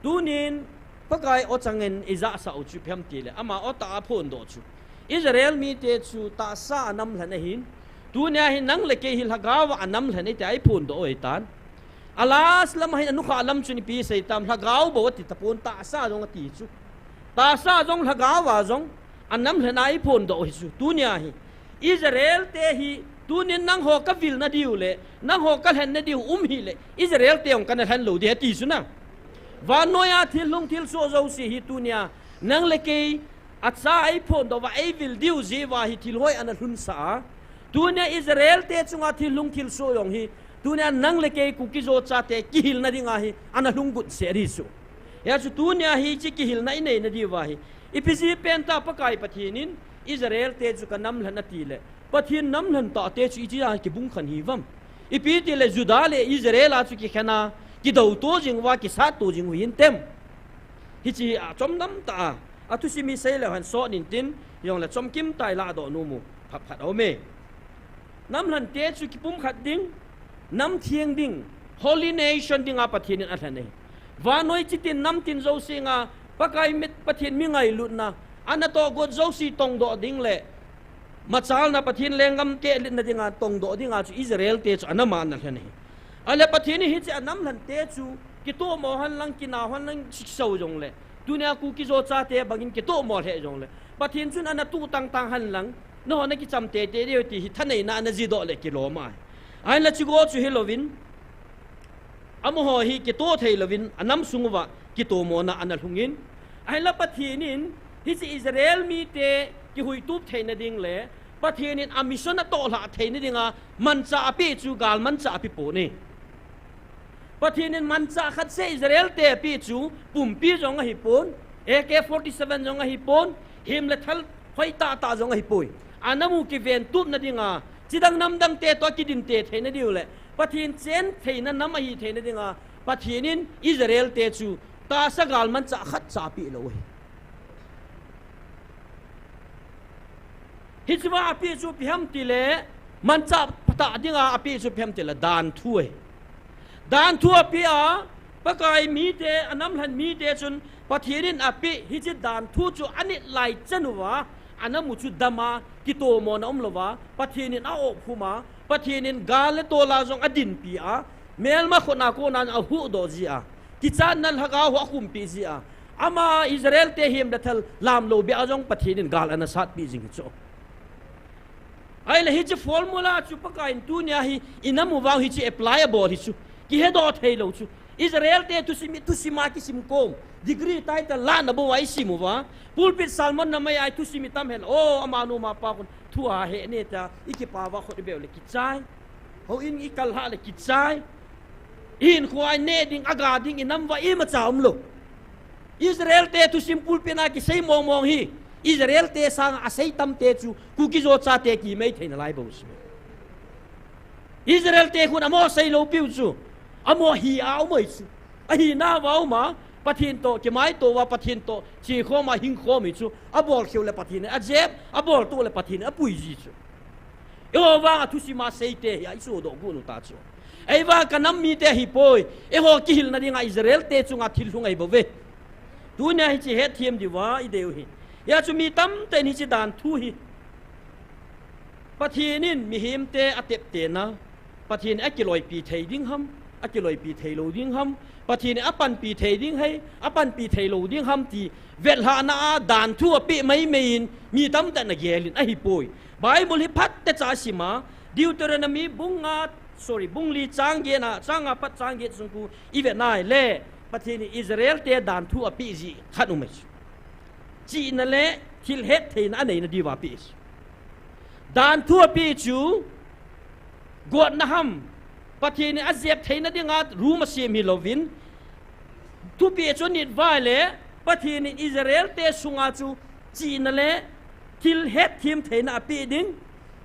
Tunin Pakai aw changin ijahsah u chu ipi ham tile, ama aw tah a aphondoh chu. Israel mite chu tahsa a namlhen ahin. Tunia hi nang le kei hi lhagao a anamlhen ahi tia iphondoh u ahitan. A last lam a hin anukhah lam chun ipi asei tam, lhagao bou ati tapon, tahsa jong ati chu. Tahsa jong lhagao a jong anamlhen a iphondoh u hi chu. Tunia hi Israel te hi, tunin nangho kavilna diu le, nangho kalhenna diu um hile, Israel te jong kana lhen lou ding ati chu na. Vannoi a thil lhung thil soh jouse hi tunia, nang le kei, acha a eiphondoh uva eivil diu jeh uva hi thil hoi ana lhunsah a. Tunia Israel te chunga thil lhung thil soh jong hi, tunia nang le kei Kuki-Zo chate kihilna dinga hi, ana lhung got seh ahi chu. Hia chu tunia hiche kihilna inei na diuva hi. Ipi jeh pen ta Pakai Pathen in Israel te chu kanamlhen ati le. Pathen namlhen tahte chu ijeh a kibungkhen hiuvam. Ipi tile Judah le Israel a chu kikhen a, kidouto jing uva, kisatto jing u hintem. Hiche hi achom lam tah a, athusim hi sei leu hen sot intin, hijongle chomkim tah a ilah doh nom u, phat phat aume. Namlhen te chu kipumkhat ding, nam theng ding, holy nation dinga Pathen in alhen ahi. Vannoi chitin namtin jouse nga, Pakai mi, Pathen mi ngailutna, anatoh got jouse tongdoh ding le, Machalna Pathen lenggam kehlitna dinga tongdoh dinga chu Israel te chu anam a ana lhen ahi. Ahile Pathen in hiche anam lhante chu kitomo hen lang, kinah hen lang, siksa u jongle, tunia Kuki-Zo chate bangin kitomo lheh jongle, Pathen chun ana tuh tangtang hen lang, nangho nakicham teitei diu ti hi thaneina ana jidoh le kilom ahi. Ahinla chuche chu hilouvin, amaho hi kitoh thei louvin anam sung uva kitomona ana lhungin, ahinla Pathen in hiche Israel mite kihuitup theina ding le Pathen in a mission atoh lhah theina dinga manchah apeh chu galmanchah apeh pon ahi. Pathen in manchah khat seh Israel te apeh chu pumpi jong ahipon, A K forty-seven jong ahipon, hem le thal hoi tahtah jong ahipoi. Anam u kiventupna dinga, chidang namdang te toh kidinte theina diu le Pathen chen theina nam ahi theina dinga Pathen in Israel te chu tahsa galmanchah khatcha apeh lou ahi. Hichea apeh chu ipi ham tile, manchah phatah dinga apeh chu ipi ham tile danthu ahi. Danthu apeh a, Pakai mite, anam lhen mite chun Pathen in apeh hiche danthu chu anit lai chan uva, anam u chu dama, kitomona umlouva, Pathen in a-opkhum a, Pathen in gal le tola jong adinpi a, melma khutna kona ahuhdoh jia, kichatna lhagao ho akhumpi jia, ama Israel te hem le thal lamlou beh a jong Pathen in gal ana satpi jing hi chu. Ahile hiche formula chu Pakai in tunia hi inam uva hiche apply abol hi chu, kihedoh theilou chu. Israel te thusim, thusim a kisim kom, degree title lana bou a isim uva, pulpit sermon na mai a thusim itam hen, o, amanu amapa khun thu ahehne tia ikipah uva khut ibeh u le kichai. Houin ikal lhah le kichai. Ihinkhoa ineh ding, aga ding, inam uva imacha umlou. Israel te thusim pulpit a kisei mongmong hi, Israel te sanga asei tamte chu Kuki-Zo chate kimai theina lai bou chu. Israel te khun amaho seilou piu chu, amaho hi a um ahi chu. Ahinauva uma, Pathen toh kimaito uva, Pathen toh chekhom a hingkhom hi chu, abolkhel le Pathen in ajep, aboltoh le Pathen in apui ji chu. Eiho vanga thusim a seite hi a isodoh got u ta chu. Eivang kanam mite ahipoi, eiho kihilna dinga Israel te chunga thil lhung ahibouve. Tunia hiche hetthem diuva ideiu hi. Hijeh chun mi tamtah in hiche danthu hi, Pathen in mihemte ateptena, Pathen in akiloipi thei ding ham, akiloipi theilou ding ham, Pathen in apanpi thei ding ham, apanpi theilou ding ham ti vetlhahna a danthu apeh maimai in mi tamtah in agelin ahipoi. Bible hi phatechan asima, Deuteronomy bung nga, sorry, bung li chang getna, chang nga pat chang get sung khu ivet nai le, Pathen in Israel te danthu apeh jeh khat um ahi chu. Chihna le thil hettheina aneina diuva apeh chu. Danthu apeh chu gotna ham, Pathen in ajep theina dinga room asem hilouvin, thupeh chu anit uva ahile, Pathen in Israel te sunga chu chihna le thil hetthem theina apeh ding.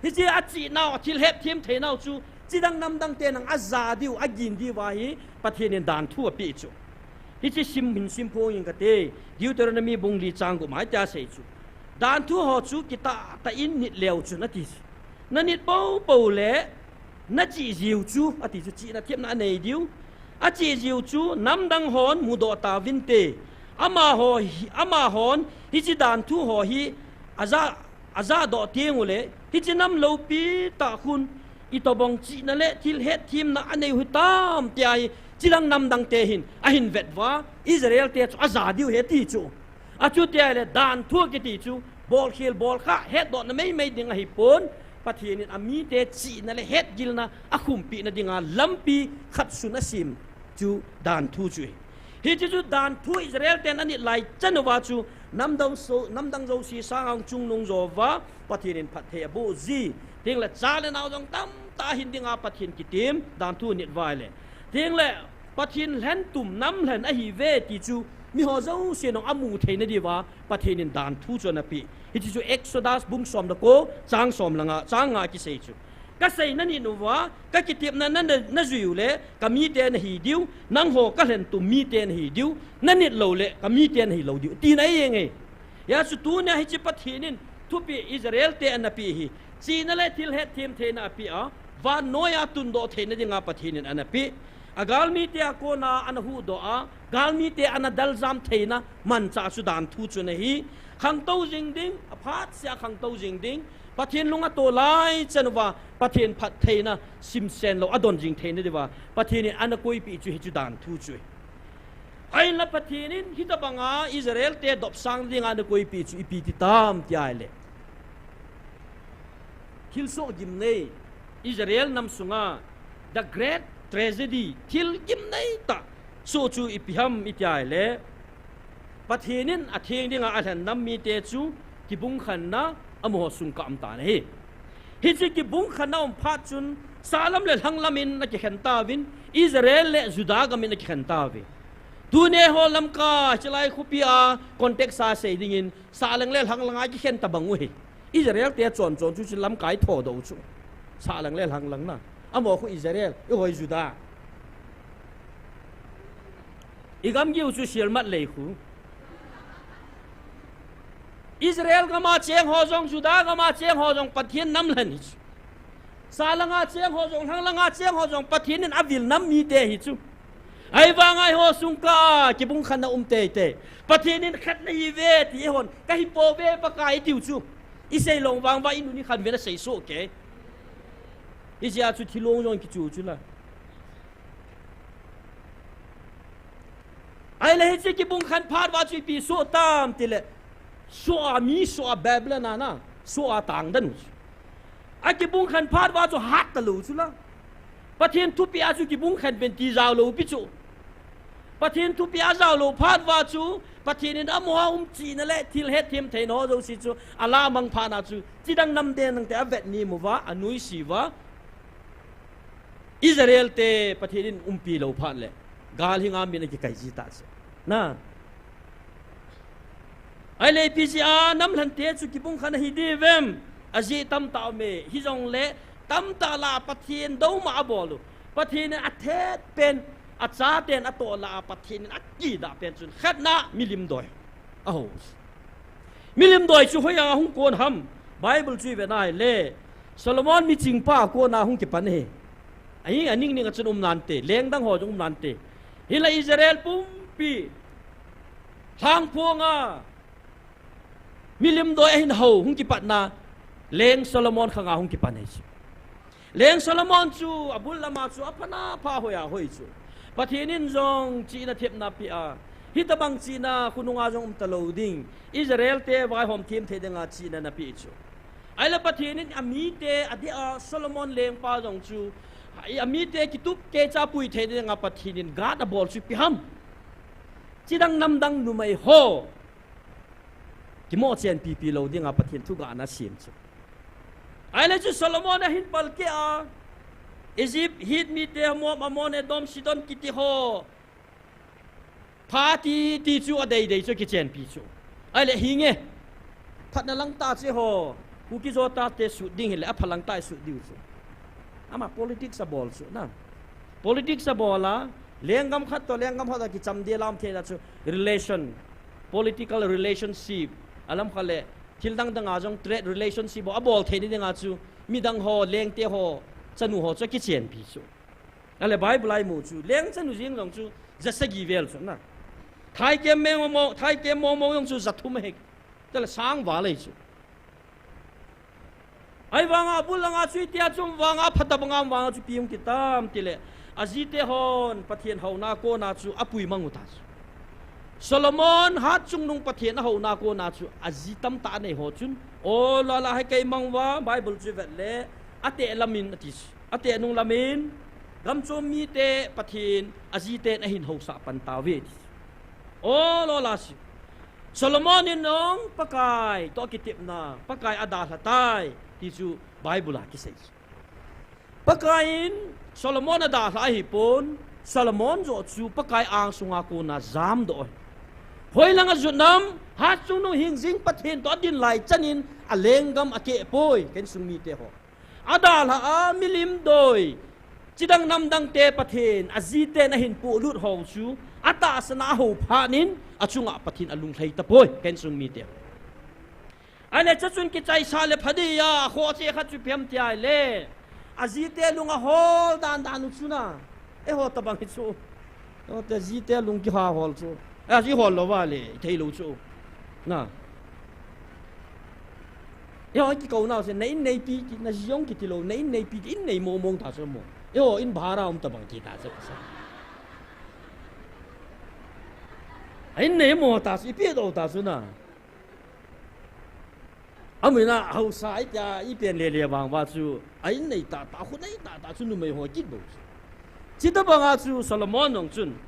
Hiche achihnau, athil hetthem theinau chu chidang namdang te nang aja diu, agin diuva hi Pathen in danthu apeh chu. Hiche sim hin simphong inge kati, Deuteronomy bung li chang gup a hitia asei chu. Danthu ho chu kitahtah in nit leu chun ati chu. Nanit poupou le, nachih jiu chu, ati chu chihna thepna anei diu. Achih jiu chu, namdang hon mudoh tauvinte. Amaho hi, amahon hiche danthu ho hi aja, ajadoh tengule, hiche nam loupi tah khun, itobang chihna le thil hetthemna anei u hitam tia hi, chidang namdang te hin ahin vet uva, Israel te chu aja diu ahi ati chu. Achuti ahile danthu kiti chu, bolkhel bolkhah, hetdohna maimai ding ahipon, Pathen in amite chihna le hetgilna akhumpehna dinga lampi khat sun asem chu danthu chu ahi. Hiche chu danthu Israel ten anit lai chan uva chu, namdang jouse sanga hung chungnung jouva Pathen in phatthei aboh ji. Tengle cha le nao jong tamtah ahin dinga Pathen kitem, danthu anit uva ahile. Tengle Pathen lhentum nam lhen ahiuve ti chu miho jousen jong amu theina diuva Pathen in danthu chu anapeh. Hiche chu Exodus bung som le ko, chang som le nga, chang nga kisei chu. Kasei nanit uva, kakitepna na, na, najui ule, kamite nahi diu, nangho kalhentum mite nahi diu, nanit loule, kamite nahilou diu, tina ahi nge. Hijeh chun tunia hiche Pathen in thupeh Israel te anapeh hi, chihna le thil hetthem theina apeh a, vannoiya tundoh theina dinga Pathen in anapeh. Agalmite a kona ana huhdoh a, galmite ana daljam theina manchah chu danthu chu ahi. Khangtou jing ding, aphatsea khangtou jing ding. Pathen lung atoh lai chan uva, Pathen phattheina simsen lou, adon jing theina diuva Pathen in ana koipeh chu hichu dan thu chu. Ahinla Pathen in hitabanga Israel te dopsang dinga ana koipeh chu ipi ti tam ti ahile, thilsoh gimnei, Israel nam sunga the great tragedy, thil gimnei tah soh chu ipi ham iti ahile, Pathen in atheng dinga alhen nam mite chu kibungkhenna amaho sung kah um tan ahi. Hiche kibungkhenna um phat chun sahlam le lhanglam in akikhen tauvin, Israel le Judah gam in akikhen tauve. Tuni eiho Lamka chilai khopi a context a sei dingin sahlang le lhanglang a kikhen tabang u ahi. Israel te chonchon chu chu Lamka i thodoh u chu. Sahlang le lhanglang na. Amaho khu Israel, eiho Judah. I gamgi u chu Sielmat lei khu. Israel gam a cheng ho jong, Judah gam a cheng ho jong Pathen nam lhen hi chu. Sahlang a cheng ho jong, lhanglang a cheng ho jong Pathen in avil nam mite hi chu. Ahivanga eiho sung kah a kibungkhenna um teitei. Pathen in khat nahiuve ti eihon, kahipouve Pakai itiu chu. Isei lou vang uva inun ikhan uvin asei soh kei. Hijeh a chu thilong jong kichu chu la. Ahile hiche kibungkhen phat uva chu ipi soh tam tile, soh a mi, soh a Babylon a na, soh a tangden u chu. Akibungkhen phat uva chu hat talou chu la. Pathen thupeh a chu kibungkhen uvin ti jao lou pi chu. Pathen thupeh a jao lou phat uva chu, Pathen in amaho a um chihna le thil hetthem theina ho jouse chu alamang phat na chu, chidang nam den nang te avet nim uva, anuisi uva, Israel te Pathen in umpi lou phat le, gal hinga min akikai ji ta chu. Na. Ahile ipi jeh a namlhen te chu kibungkhen ahi diuvem? Ajeh tamtah aume, hijongle tamtah lah a Pathen douma abol u. Pathen in athet pen, achaten atoh lah a Pathen in akidah pen chun khatna milim doi. Aho. Milim doi chu hoiya hung kon ham? Bible chu ivet na ahile, Solomon michingpa a kona hung kipan ahi. Ahi, aning ning a chun um nante, lengdang ho jong um nante. Hinla Israel pumpi lhangphong a milim doi ahin ho hung kipatna, leng Solomon khanga hung kipan ahi chu. Leng Solomon chu abul lama chu apha na pha, hoi a hoi chu. Pathen in jong chihna thepna apeh a, hitobang chihna khonunga jong um talou ding, Israel te vaihom them thei dinga chihna anapeh chu. Ahile Pathen in amite adeh a Solomon lengpa jong chu, amite kitup keicha pui thei dinga Pathen in gah abol chu ipi ham? Chidang namdang numei ho kimoh chenpi pi lou dinga Pathen thugah ana sem chu. Ahile chu Solomon ahin palkeh a, Egypt, Hit mite, Moab, Ammon, Edom, Sidon kiti ho pha titi chu adei dei chu kichenpi chu. Ahile hinge, phatna langtah chu eiho Kuki-Zo tate sut ding hile apha langtah sut diu chu. Ama politics abol chu na. Politics abol a, lenggam khat toh lenggam khat toh kichamdel a um theina chu relation, political relationship, alam khat le thil dang dang a jong trade relationship ho abol theina dinga chu midang ho, lengte ho, chanu ho chu akichenpi chu. Ahile Bible a imu chu leng chanu jeng jong chu ja sagi vel chu na. Thaikem mong mong, thaikem mong mong jong chu ja thum ahi. Tale sang val ahi chu. Ahivanga abul langa chu itia chu um vanga, phatah banga um vanga chu ipi hung ti tam tile, ajite hon Pathen houna kona chu apui mang u ta chu. Solomon hatchungnung Pathen ahouna kona chu aji tamtah anei ho chun, o lala hai kei mang uva, Bible chu vet le, ateh lamin ati chu. Ateh nung lamin, gamchom mite Pathen ajiten ahin housah pan tauve ati chu. O lala chu. Solomon in jong Pakai toh kitepna, Pakai adalha tai ti chu Bible a kisei chu. Pakai in Solomon adalha ahipon, Solomon joh chu Pakai angsunga kona jamdoh ahi. Hoilang ajot nam, hatchungnung hingjing Pathen toh adin lai chan in alenggam akeh poi, ka insung mite ho. Adalha a milim doi, chidang namdang te Pathen ajiten ahin pohlut ho chu, atahsan a ahou phat in achunga Pathen alunglhai tapoi, ka insung mite ho. Ahile chuchun kichaisa le pha dia, akhoh cheh khat chu ipi ham ti ahile, ajite lung ahol dan dan u chu na. Eiho tobang hi chu. Eiho te jite lung kihahol chu. Aji hol louva le, ithei lou chu. Na. Eiho kikouna u se, na in neipi, na ji jong kiti lou, na in neipi, in nei mong mong ta chu mo. Eiho in bhara um tabang ti ta chu. A in nei mo ta chu, ipi do ta chu na. Amun a haosa itia, ipen le le vang va chu, a in nei ta ta, khu nei ta ta chu numei ho kit bou chu. Chuti banga chu Solomon jong chun,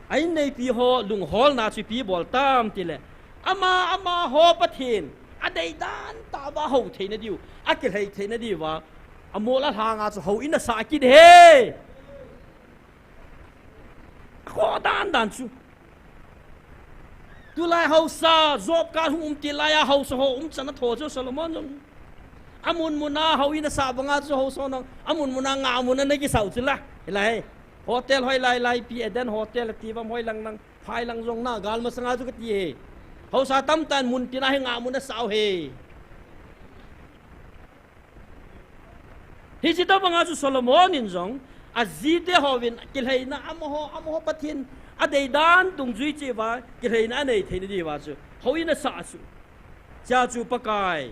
a in neipi ho lungholna chu ipi bol tam tile, ama, amaho Pathen, a deidan tah uva hou theina diu, a kilhei theina diuva, amol a lhanga chu houin asah kit e. Akhoh dan dan chu. Tulai haosa, job card hung um til laiya haosa ho umchan a tho chu Solomon jong. Amun mun a houin asah banga chu haosa ho jong, amun mun a ngahmun a ana kisah u chu la. Hilai. Hotel hoi lai lai, pi Eden Hotel ti vam hoi lang lang, phai lang jong na, gal masanga chu kati e. Haosa tamtah in mun tina hi ngahmun asah u e. Hiche tobanga chu Solomon in jong, ajite hovin kilheina amaho, amaho Pathen, adeidan dungjui cheh uva, kilheina anei theina diuva chu, houin asah chu. Chea chu Pakai,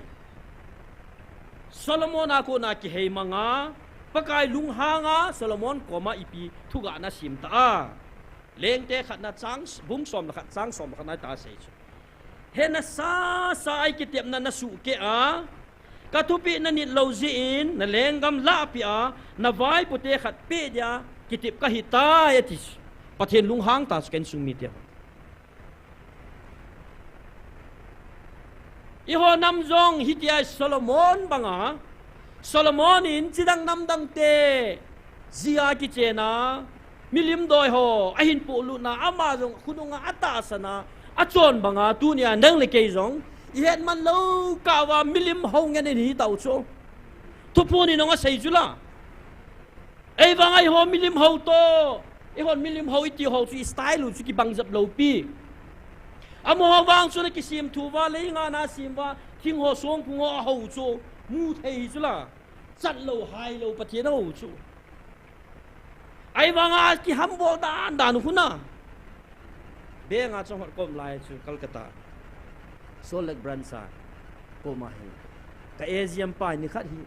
Solomon a kona kihei manga, Pakai lunghanga, Solomon koma ipi thugah ana sem ta a. Lengte khatna chang, bung som le khat, chang som le khatna a asei chu. He nasasa a kitepna nasuh keh a, kathupeh nanit lou jeh in, nalenggam lahpeh a, navaipote khat peh dia, kitep kahitai, ati. Pathen lunghang ta chu ka insung mite ho. Eiho nam jong hitia Solomon banga, Solomon in chidang namdangte jia kichena, milim doi ho ahin pohlutna, ama jong khonunga atahsan a, achon banga tunia nang le kei jong ihet man lou kah uva milim ho ngen in hitau chu. Thuphon in jong asei chu la. Eivang eiho milim ho toh, eihon milim ho iti ho chu i style u chu kibang jep lou pi. Amaho vang chu ana kisem thu uva, leinga ana sem uva, thing ho songphung ho ahou chu, mu thei chu la. Chat lou, hai lou, Pathen ahou chu. Ahivanga kihambol dan dan u khu na. Bank a chonghot kom lai chu Calcutta, Salt Lake branch a koma hin. Ka A G M pa nikhat hi.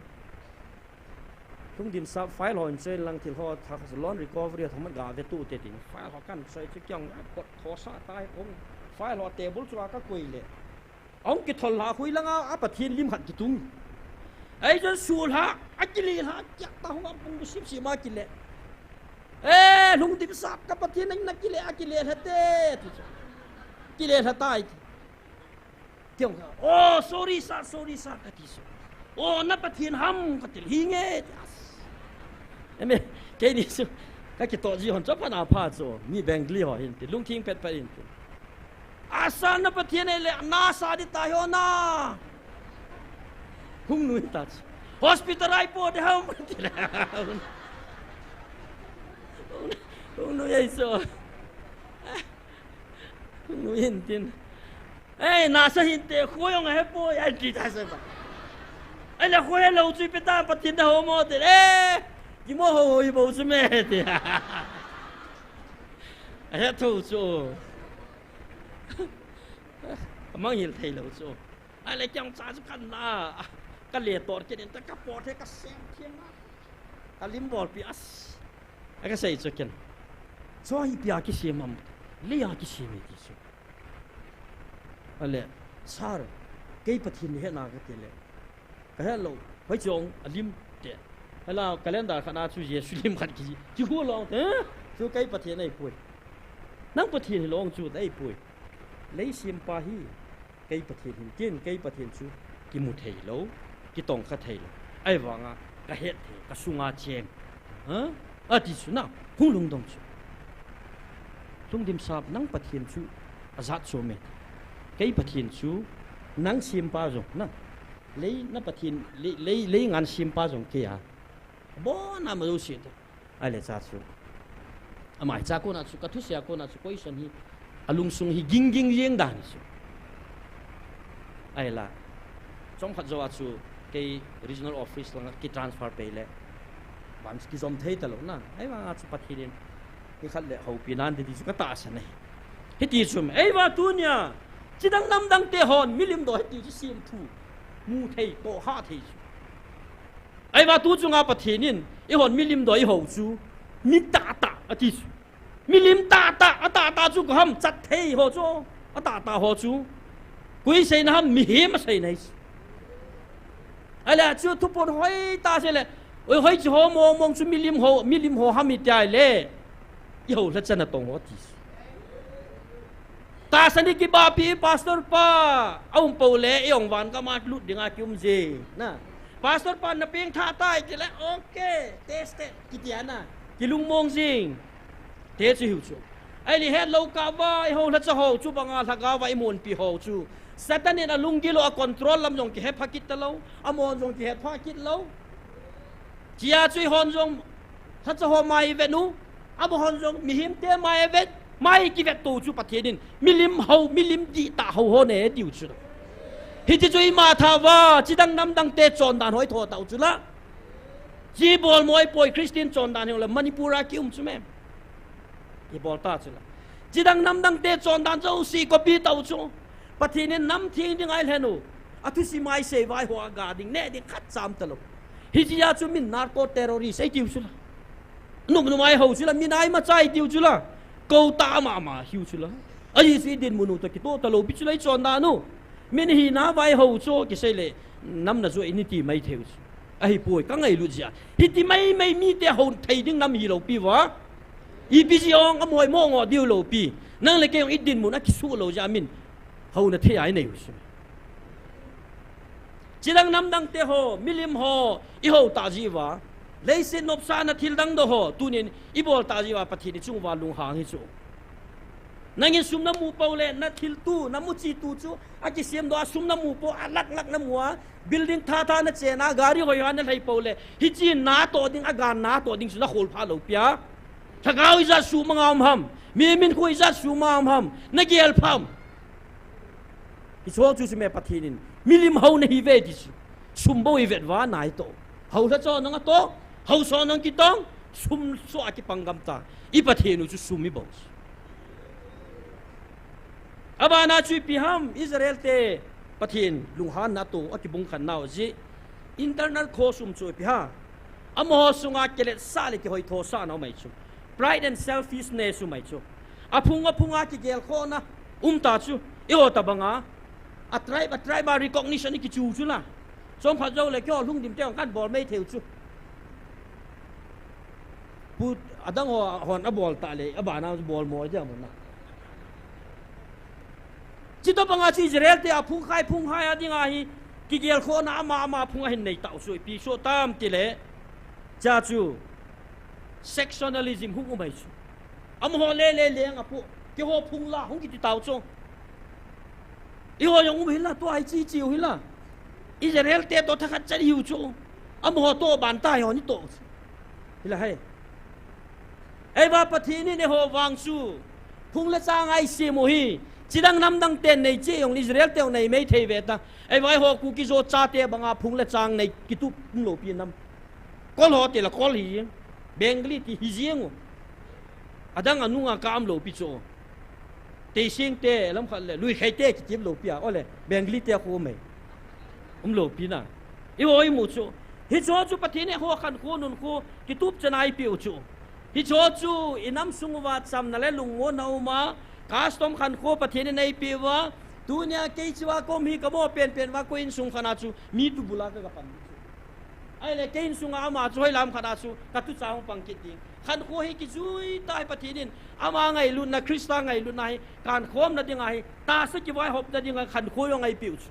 Lhungdim sap file ho in choi lang thil ho thakhat loan recovery ho thakhat gave tute tin. File ho kahin choi chu kei jong a kot thosah tai kong. File ho table chu a kakoi le. Ahung kithol lha khu langa, a Pathen lim khat kitung. Ahi chun sulha, akile lha, kiah ta hung a pung sip sip ma kile. Eh, Lhungdim sap ka Pathen in nakile, akile lha te, ti chu. Kile lha tai ti. Kei jong ka, "Oh, sorry sir, sorry sir," kati chu. "Oh, na Pathen ham," kati le, "Hinge," ti as. Eme, keini chu, kakitoh ji hon chu apha na pha chu, mi Bengali ho hin ti, lungthim pet pet hin ti. Asa na Pathen ahile, nasa ding tahi o na. Hung nui ta chu. Hospital a ipo ding ham ti le. Hung nui ahi chu. Hung nui hin tin. Ei, nasa hinte, kho jong ahepoi, ati ta sa ba. Ahile kho helou chu ipi ta, Pathen na hou mo ti. Eh, kimo hou hou hi bou chu me ti. Ahe thou chu. Amanghil thei lou chu. Ahile kei jong cha chu kana, kale tor kit in ta, kapot he kasem thim a. Kalim bolpi as. Akasei chu ken. Chu hi ipi a kisem ham. Lei a kisem e ti chu. Ahile, sir, kei Pathen nahet na kati le. Kahet lou, hoiche jong alim te. Ahila calendar khat na chu Jesu lim khat ki, kihu long te. Chu kei Pathen ahipoi. Nang Pathen hilou chu ahipoi. Lei sempa hi kei Pathen hin tin, kei Pathen chu kimu thei lou, kitongkha thei lou. Ahivanga kahet thei, kasunga cheng. Ha? Ati chu na, hung lungdong chu. Lungdim sap, nang Pathen chu ajat chu me. Kei Pathen chu nang sempa jong na. Lei na Pathen, lei, lei, lei ngan sempa jong kei a. Abon a ma jouse ta. Ahile cha chu. Ama hi cha kona chu, kathusei a kona chu, question hi, alungsung hi ging ging jeng dan chu. Ahila. Chomkhat jou a chu, kei regional office langa kitransfer pei le. Ban kijom thei talou na. Ahivanga chu Pathen in. Nikhat le houpi nan ti chu katahsan ahi. Hiti chu, eiva tunia, chidang namdang te hon, milim doi hiti chu semthu. Mu thei, toh ha thei chu. Ahivang tu chunga Pathen in, eihon milim doi ho chu, mi tahtah, ati chu. Milim tahtah, atahtah chu koi ham, chat thei ho chu, atahtah ho chu. Koi seina ham, mihem aseina hi chu. Ahile chu thuphon hoitah sei le, oi, hoiche ho mong mong chu milim ho, milim ho ham iti ahile, i ho lhacha natong ho ti chu. Tahsan in kibahpi pastor pa, aum pou le, i ong van kama lut dinga kium jing. Na. Pastor pa na pengthah tai, kile, okay, tested, kiti ana. Kilungmong jing. Te chu hiu chu. Ahile hetlou kah uva, i ho lhacha ho chu banga lhagao va i monpi ho chu. Satan in alunggil u a control lam jong kihepha kit talou. Amahon jong kihepha kit lou. Chia chu eihon jong lhacha ho mai i vet u. Amahon jong mihem te mai i vet. Mai kivet to chu Pathen in. Milim ho, milim dihtah ho ho ne tiu chu. Hiti chu ima tha uva, chidang namdang te chondan ho i tho tau chu la. Chi bol mo i poi Christian chondan hi le Manipur a kium chu mem. I bol ta chu la. Chidang namdang te chondan jouse copy tau chu. Pathen in nam theng ding a eilhen u. Athusim a isei vai ho a ga ding, neh ding khat cha um talou. Hichea chu min narco terrorist ei tiu chu la. Num num a i ho chu la, min a imacha i tiu chu la. Kou tah mama hiu chu la. Ajeh chu i dinmun u toh kitoh talou pi chu la i chondan u. Min hina vai ho chu kisei le. Nam na jo in i ti mai thei u chu. Ahipoi, ka ngailut jeh a. Hiti maimai mite hou thei ding nam hilou pi uva. Ipi jeh ong, amaho i mo ngo diu lou pi. Nang le kei ong i dinmun a kisuh lou jeh a min. Houna thei a i nei u chu. Chidang namdang te ho, milim ho, i ho tah jeh uva. Leiset nopsahna thil dang doh ho, tunin i bol tah jeh uva Pathen i chung uva lunghang hi chu. Nangin sum na mu pou le, na thil tu, na muchi tu chu, akisem doh a sum na mu pou, a lakh lakh na mu a, building thatha na chen a, gari hoiha na lhai pou le, hiche natoh ding, a gan natoh ding chu na khol pha lou pi a. Lhagao ijat sumang a um ham, mi min khu ijat sumang a um ham, na gel pham. Hiche ho chu chu me Pathen in, milim hou na hi ve ti chu. Sum bou i vet uva nai toh. Hou lhacha nang a toh, hou so nang kitong, sum so a kipang gam ta. I Pathen u chu sum i bou. Abana chu ipi ham, Israel te Pathen lunghanna toh, a kibung khan nau jeh. Internal kho sum chu ipi ham. Amaho sunga kiletsah le kihoithosahna um ahi chu. Pride and selfishness um ahi chu. Aphung aphunga kigelkhohna um ta chu. Eiho tabanga. A tribe, a tribe a recognition i kichu chu la. Chomkhat jou le keiho lhungdim te kan bol mai thei u chu. Pu adang ho hon abol ta le, abana bol mo jam na. Chutobanga chu Israel te aphung khai phung hai a dinga hi, kigelkhohna ama ama phung ahin nei tau chu, ipi chu tam tile, cha chu, sectionalism hung um ahi chu. Amaho le le leng apoh, keiho phung la hung kiti tau chu. Eiho jong um hila, tua hi chi chi u hila. Israel te toh thakhat chan hiu chu. Amaho toh ban ta hi hon i toh chu. Hila hai. Eiva Pathen in eiho vang chu. Phung le chang a i sem u hi. Chidang namdang ten nei che jong Israel te jong nei mai thei ve ta. Eiva eiho Kuki Zo chate banga phung le chang nei kitup um lou pi nam. Kol ho te la kol hi. Bengali ti hi jeng u. Adang anunga ka um lou pi chu. Teising te lam khat le, Luikhai te kitim lou pi a, ole, Bengali te khu mai. Um lou pi na. Eiho i mu chu. Hiche ho chu Pathen in eiho khankho nunkho, kitup chan a eipeh u chu. Hiche ho chu, i nam sung uva chamna le lungmonna um a, custom khankho Pathen in eipeh uva, tunia kei chu a kom hi ka mo penpen uva, koi insung khat a chu, mi tubul a ka, ka pan chu. Ahile, kei insunga ama chu hoilam khat a chu, ka tucha hung pang kit ding. Khankho hi kijui tai Pathen in, ama ngailutna, Christa ngailutna hi, kankhomna dinga hi, tahsa kivaihopna dinga khankho jong eipeh u chu.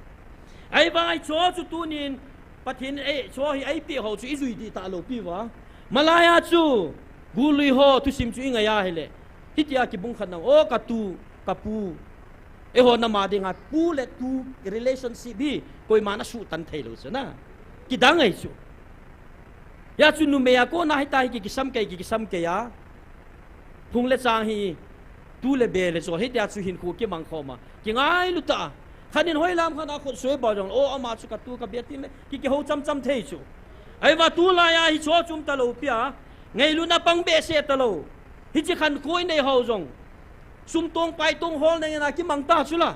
Ahivang hiche ho chu tunin, Pathen in, eh, hiche ho hi eipeh ho chu, i jui dih talou pi uva. Malai a chu, gului ho, thusim chu i ngai a hile. Hitia kibung khat nau, o ka tu, ka pu. Eiho nam a dinga pu le tu relationship hi koiman asuhtan thei lou chu na. Kidang ahi chu. Hia chu numei a kona hita hi ki, kisam kei, ki, kisam kei a. Phung le chang hi tu le be le chol hitia chu hinkho kimang khom a. Kingailu ta. Khat in hoilam khat a khut soi bol jong, o ama chu ka tu ka be tin le ki, kihou cham cham thei chu. Ahivang tulai a hiche ho chu um talou pi a. Ngailutna pang behseh talou. Hiche khankho i nei ho jong. Sum tong pai tong hol nei na kimang ta chu la.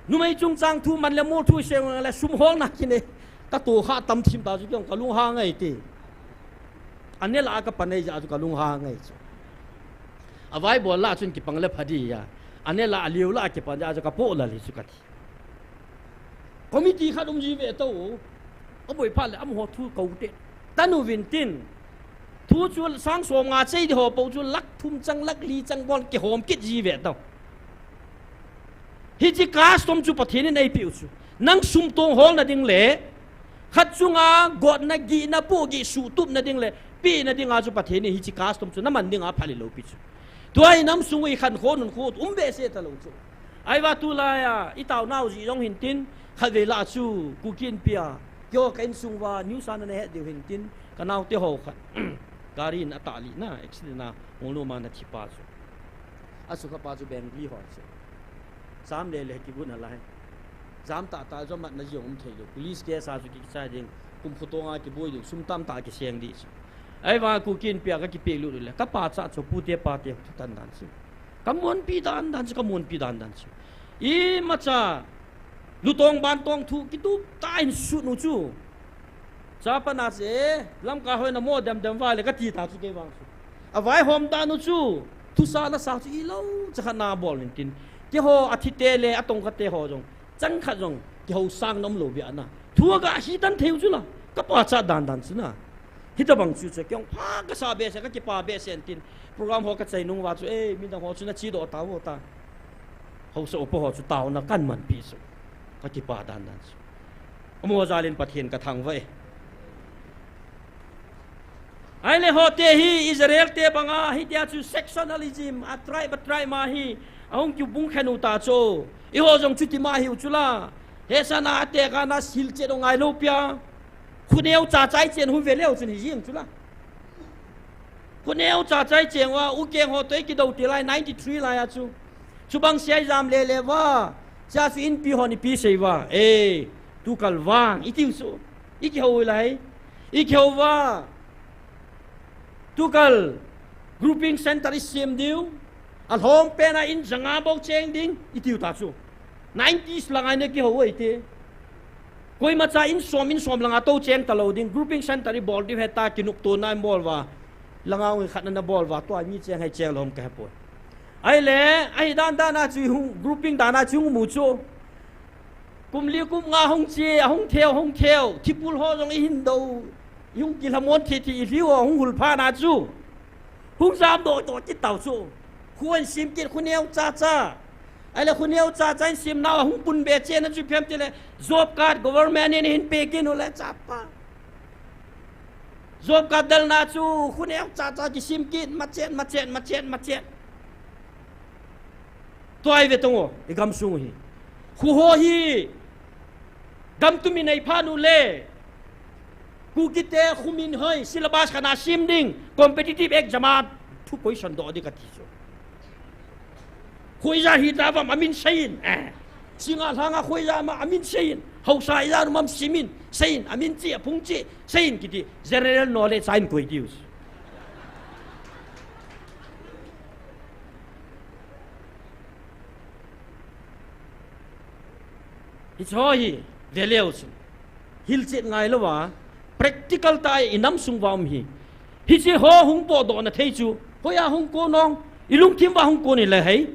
Numei chungchang thu man le mol thu isei le sum holna kinei. Ka to kha tam thim ta chu kei jong ka lunghang ngai ti. Ane lah a ka pan nei jeh chu ka lunghang ngai chu. Avai bol lah chun kipang le pha di a. Ane lah a liu lah a kipan jeh chu ka po lal hi chu ka ti. Committee khat um ji ve to. Aboi phat le amaho thu ko te. Tanu vin tin. Thu chu sang som nga chei di ho po chu lakh thum chang lakh li chang bon kihom kit ji ve to. Hiche custom chu Pathen in eipeh u chu. Nang sum tong holna ding le, khat chunga gotna gihna pohgih suhtupna ding le, pehna dinga chu Pathen in hiche custom chu naman dinga phalou pi chu. Tua hi nam sung u i khankho nunkho um behseh talou chu. Ahivang tulai a, i taonau jeh jong hin tin, khatvei lah chu, Kuki Inpi a, keiho ka insung uva, news a nana het diu hin tin, ka naote ho khat. Gari in atah lih na, accident a, hung lum a ana thi pa chu. Asukha pa chu Bengli ho chu. Jam le le kigot nalai. Jam tah tah jong matna jong um thei lou. Police case a chu kichai ding. Kum khutonga kiboi ding. Sum tamtah kiseng ding chu. Ahivang Kuki Inpi a ka kipeh lut le. Ka pachat chu pute pate thutan dan chu. Ka muanpi dan dan chu, ka muanpi dan dan chu. Imacha. Lutong bantong thu kitup tah in sut u chu. Chapa na che, lamkai hoi namo dem dem vai le ka ti ta chu kei vang chu. Avaihom dan u chu, thusah nasah chu ilou, chakhat na bol in tin. Keiho athite le atongkhate ho jong, chang khat jong, kihou sang nom lou bia na. Thu aga hi tan thei u chu la, ka pachat dan dan chu na. Hitabang chu chu, kei jong pha ka sa behseh, ka kipa behseh in tin. Program ho ka chai nung uva chu, eh, midang ho chu na chedoh tauvo ta. Haosa upa ho chu taona kan manpi chu. Ka kipa dan dan chu. Amaho jal in Pathen ka thangvah e. Ahile hote hi Israel te banga hitia chu sectionalism, a tribe, a tribe ma hi ahung kibung khen u ta chu. Eiho jong chuti ma hiu chu la. Hesana ate kana sil che dong ngai lou pia. Khuneo cha chai chen hu ve leu chun hi jing chu la. Khuneo cha chai cheng uva, u keng ho toh i kidou ti lai, ninety-three lai a chu. Chubang sia i jam le le uva, sia chu inpi hon ipi sei uva, eh, tukal vang, i tiu chu. I kihou lai, i kihou uva. Tukal, grouping center i sem diu, alhom pen a in janga bou cheng ding, i tiu ta chu. Nineties langa i na kihou u ahi ti. Koima cha in som, in som langa tou cheng talou ding. Grouping center i bol diu heta kinoptona i bol uva. Langa ung khat na na bol uva. Tua mi cheng hai cheng lou ham ka he poi. Ahile, ahi dan dan a chu hung, grouping dan a chu hung mu chu. Kum li kum nga hung che, ahung theo, hung theo. Thipul ho jong i hin dou. I hung kilhamon thi thi i liu hung hul pha na chu. Hung jam doh doh kit tau chu. Khu an sim kit khu neo cha cha. Ahile khu neo cha cha in sim nau a hung pun be chen a chu phem ti le job card government in hin pe kit u le chapa. Job card dalna chu khu neo cha cha kisim kit ma chen, ma chen, ma chen, ma chen. Tua hi ve tong o, i gamsung hi. Khu ho hi, gam tumi nei pha nu le. Kuki te khu min hoi, syllabus kana sim ding, competitive exam a thu question doh ding ka ti chu. Khu ija hi ta vam amin seiyin, eh. Singa lhanga khu ija ma amin seiyin, haosa ija nu mam simin, seiyin, amin chi, aphung chi, seiyin kiti, general knowledge a in koi diu. Hiche ho hi, ve leu chun. Hilchet ngai louva, practical tah a i nam sung uva um hi. Hiche ho hung potdoh na thei chu, hoiya hung kon ong, i lungthim uva hung kon hile hei.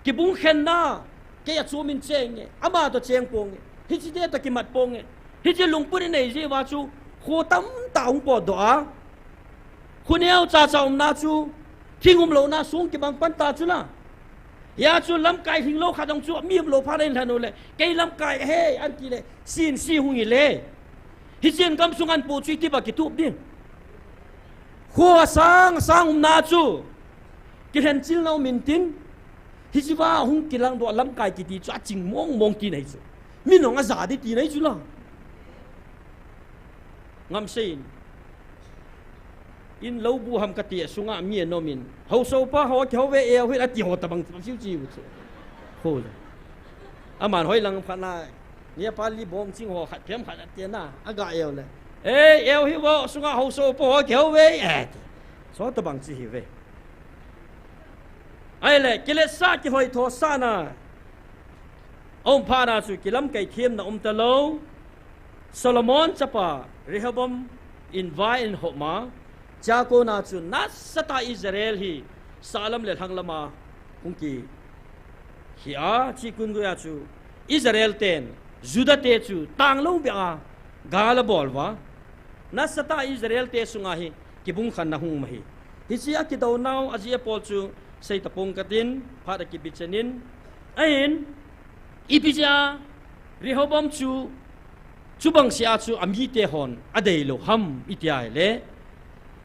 Kibung khenna, kei a chom in cheng e, ama toh cheng ponge, hiche te toh kimat ponge, hiche lungput i nei jeh uva chu, kho tamtah hung potdoh a. Khu neo cha cha umna chu, thing umlouna sung kibang pan ta chu la. Hia chu lamkai lhinglou khat dong chu, mi umlou phat in lhan u le, kei lamkai ahi, an ti le, sin si hung hi le. Hichen gamsung an pu chu iti ba kitup ding. Khu asang, asang umna chu, kilhen chil na um in tin, hiche uva hung kilang doh lamkai kiti chu aching mong mong ti nei chu. Mi nong aja di ti nei chu la. Ngam seiyin. In lou bu ham kati a sunga mi anom in. Haosa upa ho kihou ve eu hin ati ho tabang tabang siu chiu chu. Ho le. Aman hoi lang phat na. Nepali bong ching ho khat phem khat ati na. Aga eu le. Ei, eu hi vo sunga haosa upa ho kihou ve. Eh. So tabang chi hi ve. Ahile, kiletsah kihoithosah na. Aum phat na chu kilamkai themna um talou. Solomon chapa Rehoboam in vai ahop ma. Chua kona chu nasatah a Israel hi sahlam le lhanglam a hung kihei a, chukon geiya chu Israel ten Juda te chu tanglou beh a gal abol uva. Nasatah a Israel te sunga hi kibungkhenna hung um ahi. Hiche a kidouna u ajeh apol chu seita pong katin, phat a kibichen in. Ahin, ipi jeh a Rehoboam chu, chubang seh a chu amite hon adeilou ham iti ahile,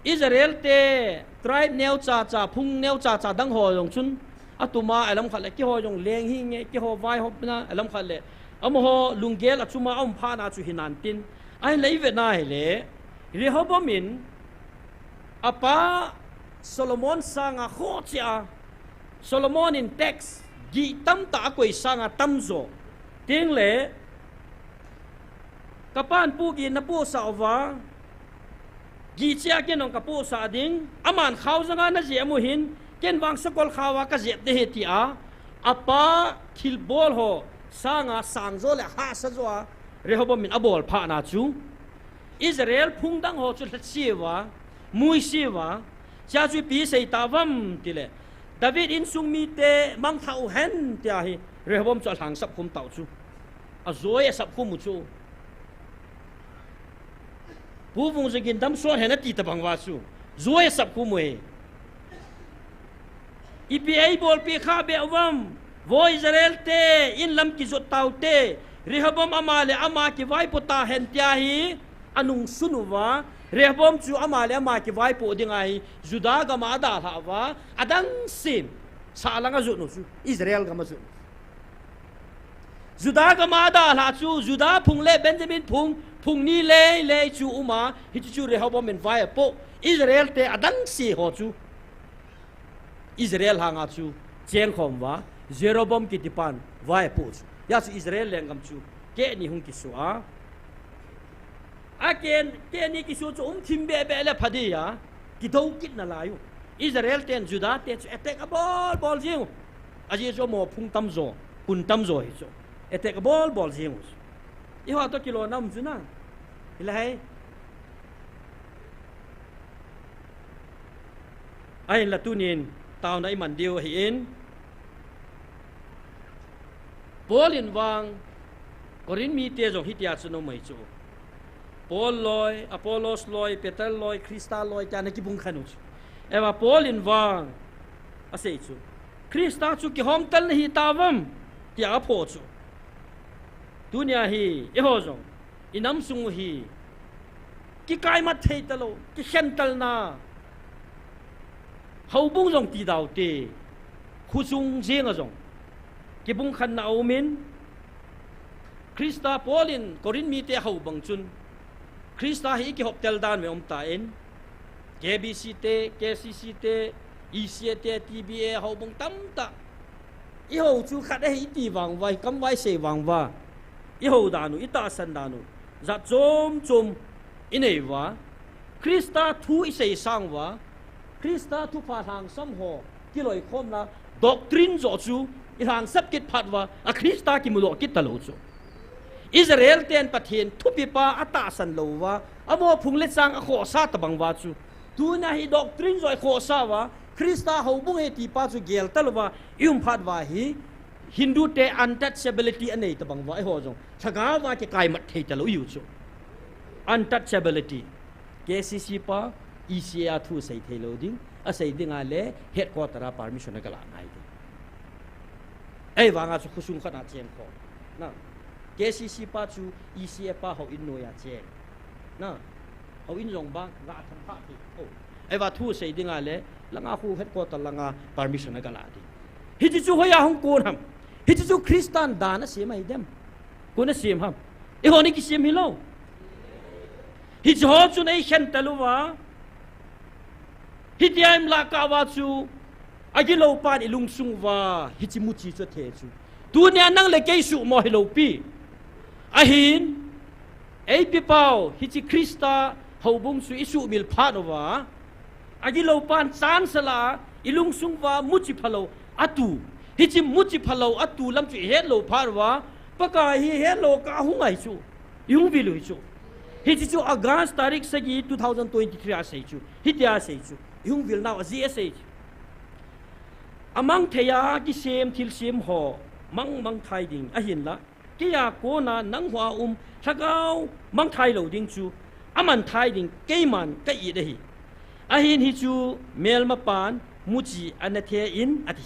Israel te tribe neocha cha, phung neocha cha dang ho jong chun atuma, alam khat le keiho jong leng hinge, keiho vaihopna, alam khat le amaho lunggel achuma aum phat na chu hinantin. Ahinla ivet na hile, Rehoboam in apa Solomon sanga khoh cheh a, Solomon in tax gih tamtah akoi sanga tamjo. Tengle, kapan pohgih in napohsah uva, gih cheh a ken jong kapohsah ding, aman khao janga najeh amu hin, ken vang sakol khao a kajep ding ahi tia, apa thilbol ho sanga sangjo le hahsa jo a Rehoboam in abol phat na chu, Israel phung dang ho chu lhache uva, muise uva, chua chu ipi asei tauvam tile, David insung mite mangthah uhen tia hi Rehoboam chu alhangsap khum tau chu. Ajoi asap khum u chu. Pu Vungzagin damsot hen ati tobang uva chu, joi asap khum u hi. Ipi eibolpeh kha beh uvam, vo Israel te, in lam kijot taute, Rehoboam ama le ama kivaipo tahen tia hi anungsun uva, Rehoboam chu ama le ama kivaipo dinga hi Juda gam a adalhah uva, adang sen, sahlang a jot u chu, Israel gam a jot u. Juda gam a adalhah chu, Juda phung le Benjamin phung, phung ni leilei chu uma, hiche chu Rehoboam in vai apoh, Israel te adang se ho chu Israel lhanga chu chengkhom uva, Jeroboam kitipan vai apoh chu. Hijeh a chu Israel lenggam chu kehni hung kiso a. Aken, kehni kiso chu umthim bebe le pha dia, kidou kit nalai u. Israel ten Juda te chu attack abol bol jing u. Ajeh chu amaho phung tamjo, pun tamjo hi chu attack abol bol jing u. Eiho toh kilona um chu na. Hilai. Ahinla tunin taona iman diu ahin. Paul in vang, Corinth mite jong hitia chu aum ahi chu. Paul loi, Apollos loi, Peter loi, Christa loi tia ana kibungkhen u chu. Ahivang Paul in vang asei chu, Christa chu kihomtel nahi tauvam, tia aphoh chu. Tunia hi, eiho jong, inam sung u hi kikaimat thei talou, kikhentelna, houbung jong ti daute, khosunga jenga jong kibungkhenna aumin, Christa, Paul in Corinth mite hou bang chun, Christa hi ikihoptel dan ve umtan, K B C te, K C C te, E C A te, T B A, houbung tamtah, ihou chu khat ahi iti vang uva, ikam uva, isei vang uva, ihou dan u, itahsan dan u, jat chom chom inei uva, Christa thu isei sang uva, Christa thupha lhangsam ho kiloikhomna doctrine joh chu ilhangsap kit phat uva, a Christa kimudoh kit talou chu. Israel ten Pathen thupipa atahsan lou uva, amaho phung le chang akhohsah tobang uva chu. Tunia hi doctrine joh ikhohsah uva, Christa houbung ahi tipa chu gel talou uva ium phat uva hi, Hindu te untouchability anei tobang uva, eiho jong lhagao a kikaimat thei talou ihiu chu. Untouchability. K C C pa, E C A a thu sei thei lou ding, asei ding ahile, headquarter a permission agalah ngai ding. Ahivanga chu khosung khat a chengkhom. Na, K C C pa chu E C A pa houin noiya cheng. Na, houin jong bang, ga tham pha thei. Oh. Ahivang thu sei ding ahile, langa khu headquarter langa permission agalah ding. Hiche chu hoiya hung kon ham. Hiche chu Christan dan asem ahi dem. Kona sem ham? Eihon ikisem hilou. Hiche ho chun eikhen talou va. Hitia imlah kah uva chu, agilou pan ilungsung uva hiche muchi chu athe chu. Tunia nang le kei suhmo hilou pi. Ahin, eipipau hiche Christa houbung chu isuhmil phat uva, agilou pan chance alah a, ilungsung uva muchi phalou atu, Hiche muchi phalou a tu lam chu ihet lou phat uva, Pakai hi het lou kah a hung ahi chu. Ihung vil u hi chu. Hiche chu August tarik sagi two thousand twenty-three a asei chu. Hitia asei chu. Ihung vil nau ajeh asei chu. Amang thei a kisem thilsem ho mang mang thai ding ahinla, keiya kona nangho a um lhagao mang thai lou ding chu aman thai ding keiman ka it ahi. Ahin hichu melmapan muchi ana the in ati.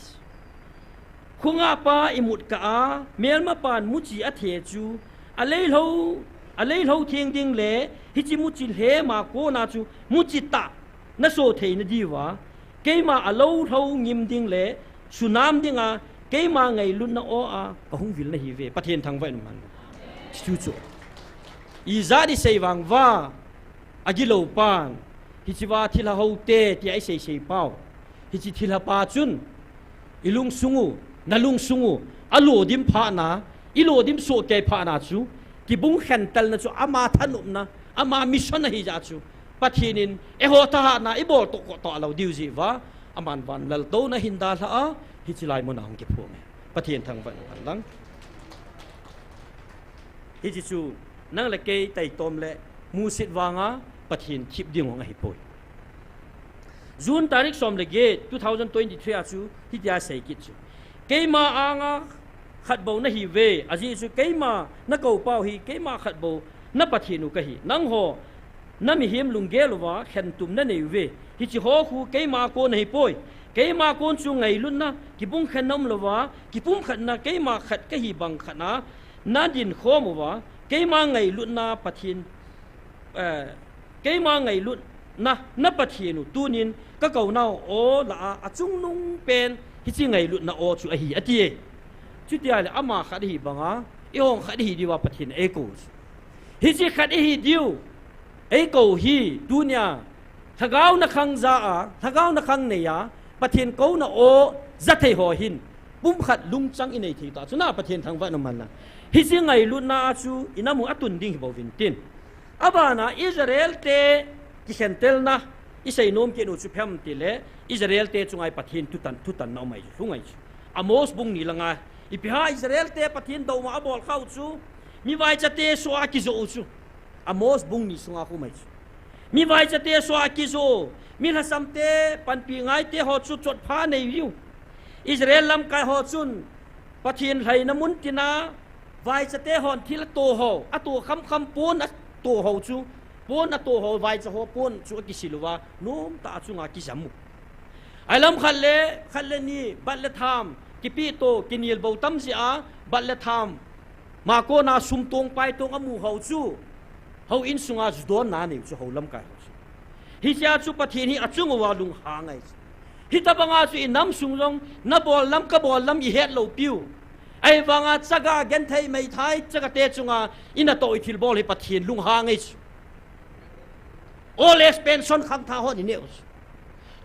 Khunga pa imut kah a melmapan muchi athe chu aleilou, aleilou theng ding le hiche muchi lhem a kona chu muchi tah naso theina diuva keima alou lou ngim ding le sunam dinga keima ngailutna aw a kahung vil nahiuve. Pathen thangvah in umhen. Chu chu. Ijat isei vang uva, agilou pan, hichea thilha ho te tia isei sei pau. Hiche thilha pa chun, ilungsung u, nalungsung u, alodim phat na, ilodim soh kei phat na chu, kibung khentelna chu ama thanopna, ama mission ahi jeh chu. Pathen in, eiho thahatna, ibol toh koh toh lou diu jeh uva, aman van laltouna ahin dalha a, hiche lai mun a hung kiphong e. Pathen thangvah in umhen lang. Hiche chu, nang le kei taitom le musit vanga Pathen thip ding hung ahipoi. June tarik som le get, two thousand twenty-three a chu, hitia asei kit chu. Keima anga khat bou nahiuve, ajeh chu keima nakou pau hi, keima khat bou na Pathen u kahi. Nangho, na mihem lunggel uva khentum nanei uve. Hiche ho khu keima kon ahipoi. Keima kon chu ngailutna, kibung khenna umlouva, kipumkhatna keima khat kahi bang khat a, nadin khom uva, keima ngailutna Pathen, eh, keima ngailutna, na Pathen u tunin kakou nau aw lah a, achungnung pen, hiche ngailutna aw chu ahi, ati e. Chutia le ama khat ahi banga, eihon khat ihi diuva Pathen in eikou. Hiche khat ihi diu, eikou hi, tunia, lhagao nakhang ja a, lhagao nakhang nei a, Pathen kouna aw, ja thei ho hin, pumkhat lungchang inei thei ta chu na Pathen thangvah in umhen lang. Hiche ngailutna a chu, inam u atun ding hibou vin tin. Abana Israel te kikhentelna, isei nom kit u chu ipi ham itile, Israel te chunga Pathen thutan, thutanna um ahi chu, lhung ahi chu. Amos bung ni langa, ipi ham Israel te Pathen douna abol khau chu, mi vaicha te soh a kijoh u chu. Amos bung ni sunga khu um ahi chu. Mi vaicha te soh a kijoh, mi lhasam te panpi ngai te ho chu chotpha nei u. Israel lamkai ho chun, Pathen lhaina mun tina, vaicha te hon thil ato ho, ato khamkham pon ato ho chu, pon ato ho, vaicha ho pon chu akisil uva, nomtah a chunga kijam u. Ahilam khat le, khat le ni, bat le tham, kipi to, kinel bou tam jeh a, bat le tham, ma kona sum tong pai tong amu ho chu, houin sunga judonna anei u chu hou lamkai ho chu. Hichea chu Pathen hi achung uva lunghang ahi chu. Hitobanga chu inam sung jong, nabol lam kabol lam ihet lou piu. Ahivanga chaga genthei meithai, chaga te chunga inatoh ithilbol hi Pathen lunghang ahi chu. Old age pension khangthah hon ineh u chu.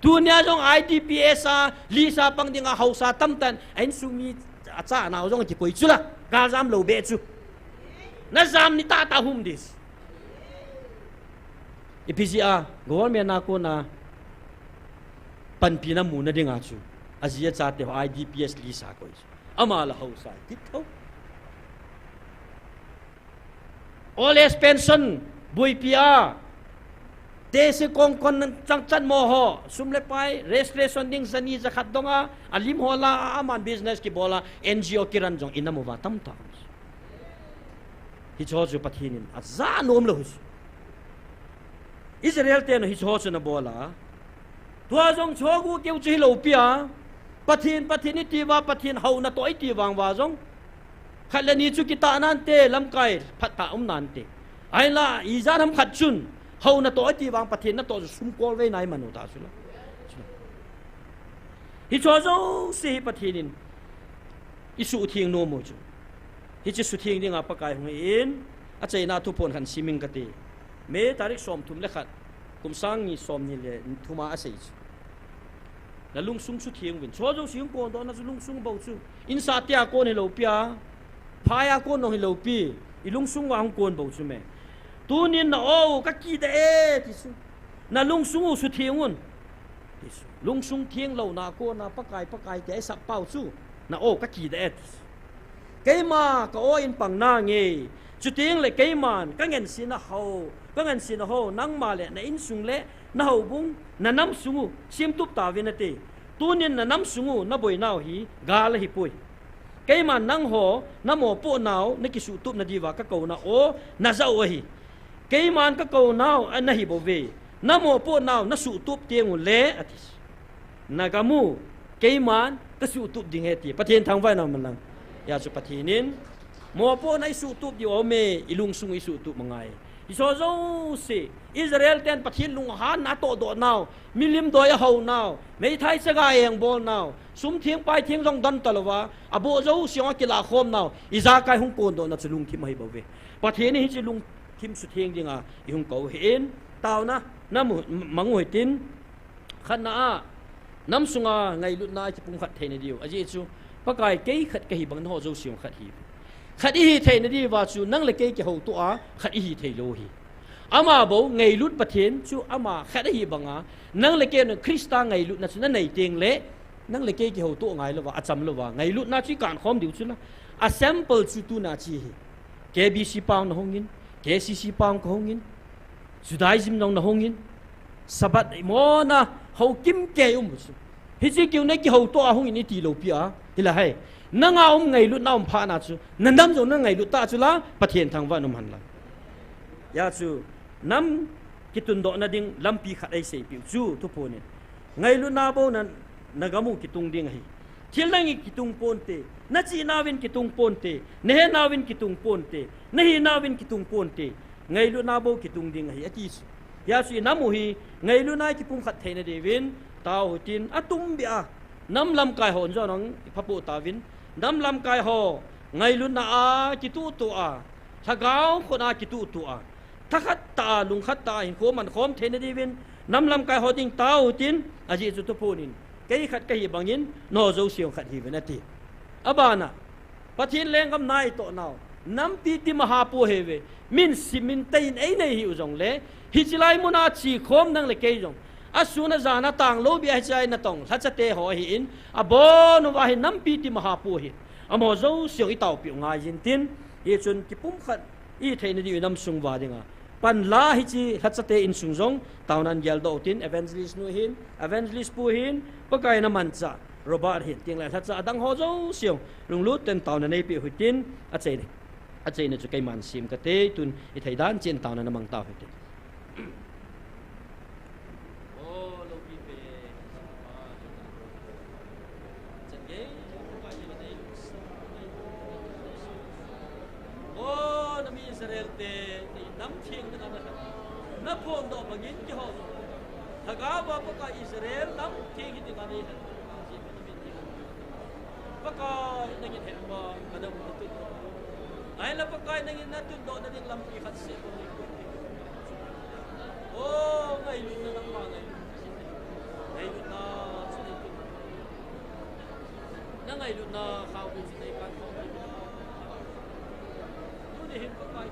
Tunia jong I D P S a, list a pang dinga haosa tamtah in, a insung mi achah nau jong akikoi chu la, galjam lou beh chu. Najam ni tahtah hum ding. Ipi jeh a, government a kona panpina muna dinga chu, aji achate ho I D P S list a koi chu. Ama la haosa, kit tho. Old age pension, buipi a, tesi kongkon chang chan mo ho, sum le pai, registration ding jani jakhat donga, alim ho la a, aman business kibol a, N G O kiran jong inam uva tamtah. Hiche ho chu Pathen in aja nom lou hi chu. Israel ten hiche ho chu anabol a. Tua jong chogu keu chu hilou pi a. Pathen, Pathen iti uva, Pathen houna toh iti vang uva jong. Khat le ni chu kitah nante, lamkai phatah um nante. Ahinla, ijat ham khat chun, houna toh iti vang Pathen natoh chu sum kolvei nai manu ta chu la. Hiche ho jouse hi Pathen in isuhtheng nom u chu. Hiche suhtheng dinga Pakai hung in, achaina thuphon khat sim ing kate. May tarik somthum le khat, kum sang ni somni le thum a asei chu. Nalungsung suhtheng uvin. Hiche ho jouse hung kondohna chu lungsung bou chu. Insahte a kon hilou pi a. Phai a kon jong hilou pi. Ilungsung uva hung kon bou chu me. Tunin na-aw u kakida e ti chu. Nalungsung u suhtheng un. Lungsung theng louna a kona Pakai, Pakai tia isap pau chu. Na aw kakida e ati. Keima ka aw in pang nange. Chuteng le keiman ka ngensiatna ho, ka ngensiatna ho, nangma le na insung le na houbung, na nam sung u semtup tauvin ati. Tunin na nam sung u na boinau hi gal ahipoi. Keiman nangho na mopohnau na kisuhtupna diuva ka kouna aw na jah u ahi. Keiman ka kounau a nahi bouve. Na mopohnau na suhtup teng u le ati. Na gam u keiman ka suhtup ding ahi ati. Pathen thangvah in umhen lang. Hijeh chun Pathen in mopohna i suhtup diu aume, i lungsung i suhtup angai. Hiche jouse Israel ten Pathen lunghanna atohdoh nau, milim doi ahou nau, meithai chaga eng bol nau, sum theng pai theng jong don talouva, aboh jouse jong akilah khom nau, ijakai hung kondohna chu lungthim ahi bouve. Pathen in hiche lungthim sutheng dinga i hung kou ahin, taona na mu, mang u hitin, khatna a, nam sunga ngailutna i kipumkhat theina diu. Ajeh chu, Pakai kei khat kahi bang nangho jouse jong khat hi. Khat i hi theina diuva chu, nang le kei kihoutoh a, khat i hi thei lou hi. Ama bou ngailut Pathen chu ama khat ahi banga, nang le kei in Christa ngailutna chu na nei teng le, nang le kei kihoutoh ngai louva, acham louva, ngailutna chu i kankhom diu chu la. A sample chu tuna che hi. K B C pang na hungin, K C C pang ka hungin, Judaism jong na hungin, Sabbath imona hou kimkei um chu. Hiche kiu na kihoutoh a hungin i ti lou pi a, hilai. Nanga um ngailutna um phat na chu, na nam jong na ngailut ta chu la, Pathen thangvah in umhen lang. Hijeh chu, nam kitundohna ding lampi khat ei seipeh u chu, thuphon in. Ngailutna bou na, na gam u kitung ding ahi. Thil dang in kitung ponte, na chihnauvin kitung ponte, na hetnauvin kitung ponte, na hinauvin kitung ponte, ngailutna bou kitung ding ahi, ati chu. Hijeh chu i nam u hi, ngailutna i kipumkhat theina diuvin, tao hitin, atumbeh a, nam lamkai hon jong i phapoh tauvin, nam lamkai ho, ngailutna a kituhtuh a, lhagao khut a kituhtuh a, thakhat tah a, lungkhat tah a, hinkho mankhom theina diuvin, nam lamkai ho ding tao hitin, ajeh chu thuphon in, kei khat kahi bangin, nangho jouse jong khat hiuvin ati. Abana, Pathen lenggam na i toh nau, nampi ti maha pou ahiuve, min sim min tah in ei nei hiu jongle, hiche lai muna che khom nang le kei jong, asun ajan a tanglou beh a hiche a natong lhachate ho ahin, abon uva hi nampi ti maha pou ahi. Amaho jouse jong i taopeh u ngai jin tin, hichun kipumkhat i theina diu i nam sung uva dinga. Panla hiche lhachate insung jong, taona in geldoh u tin, evangelist nu hin, evangelist pu hin, Pakai na manchah, Robert hin, tin le lhacha adang ho jouse jong, lunglut tah in taona neipeh u hitin, achaina, achaina chu keiman sem kate, tun i thei dan cheh in taona na mang tau hitin. O, nami Israel te, nami nam theng te na, na phondoh bangin kihou. Lhagao a Pakai Israel nam theng hi dinga nei hen. Pakai nangin hen ma, ka dam na tun. Ahinla Pakai nangin na tundohna ding lampi khat seh. O, ngailutna nangma ngailutna. Ngailutna, chu nei tun. Na ngailutna khao bu chu nei kan khao. Tuni hin Pakai.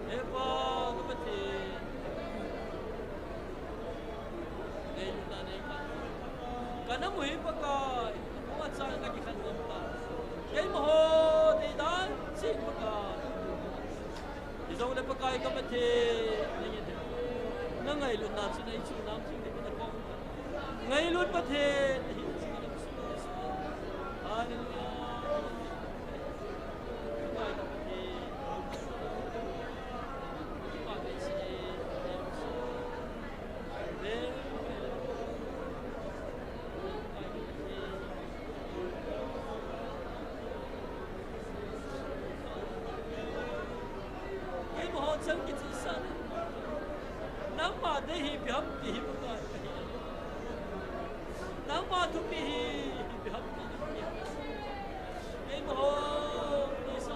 He Pa, ka Pathen. Ngailutna nei kan. Ka nam u hi Pakai, hung a chang ka kikhen ngam ta. Keima ho deidan cheh Pakai. Hijongle Pakai ka Pathen, na ngailutna chu nei chu nam chu ni na kong. Ngailut Pathen, na hi chu nam chu. Hallelujah. Nangma dei hi ipi ham ti hi Pakai. Nangma thupi hi ipi ham ti hi. Keima ho, Isa.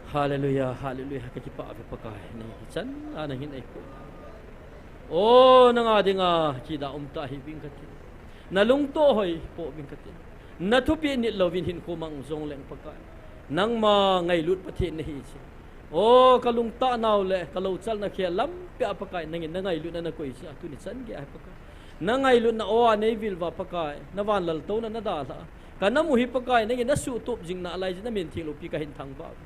Hallelujah, hallelujah. Kakipah ve Pakai, nangin hichan a nangin eipui. O, nanga dinga kidah umtah hih uving kati. Nalungtoh hoipoi uving kati. Nathupeh nit louvin hinkho mang jongleng Pakai, nangma ngailut Pathen nahi chu. O, kalungtah nau le kalouchalna khel lampi a Pakai, nangin nangailutna nakoi chu, tuni chan geiya hi Pakai, nangailutna o a neivil uva Pakai, navan laltouna nadalhah a kanamu hi Pakai, nangin nasuhtup jing nalai jeh in namin theng loupi kahin thangvah uve.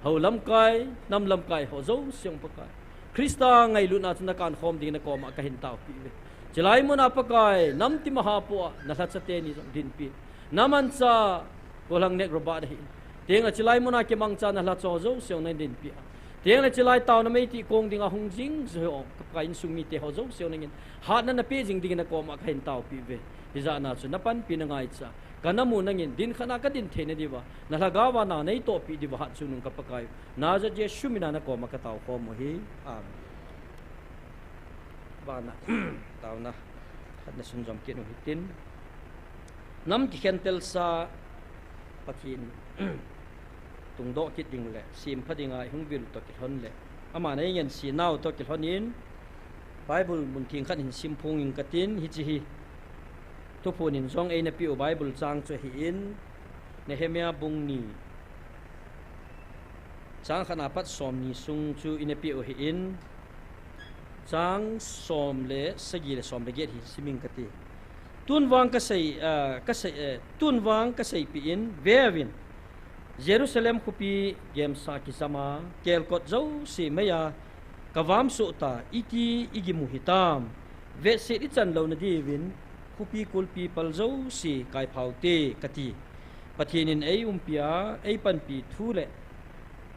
Hou lamkai, nam lamkai ho jouse jong Pakai, Christa ngailutna chu nakankhom dingin nakoma kahin taopeh uve. Chulai muna Pakai, nam timaha pua nalhacha teni jong dinpi. Namanchah Kolhang Nek Robert ahin, tengle chulai muna kimangcha nalhacha ho jouse jong nangin dinpi a, tengle chulai taona meitih kong dinga hung jing jouse ho, Pakai, insung mite ho jouse jong nangin hatna napeh jing dingin nakoma kahin taopeh uve. Hijeh a chu napanpina ngaicha, kanamu nangin dinkhat a kadin theina diuva, nalhagao a na neitohpeh diuva hatchungnung ka Pakai, Nazareth Jesu mina nakoma kataokhom u ahi. Amen. Bana taona khat nasunjom kit u hitin, nam kikhentelsa Pathen tungdoh kit ding le sempha dinga ihung vil u toh kilhon le, aman eingensennau toh kilhonin Bible mun theng khat hin simphong inge katin, hiche hi Thuphon in jong einapeh u Bible chang chu ahin, Nehemiah bung ni, chang khat na pat somni sung chu inapeh u ahin, chang som le sagi le som le get hi sim inge kati. Tun vang kasei, ah, kasei, eh, tun vang kaseipeh in, veuvin, Jerusalem khopi gemsa kijama, kelkot jouse meiya kavamsoh ta, iti igimu hitam, vetsah ichan louna diuvin, khopi kulpi pal jouse kaiphaute, kati. Pathen in eiumpi a, eipanpi thu le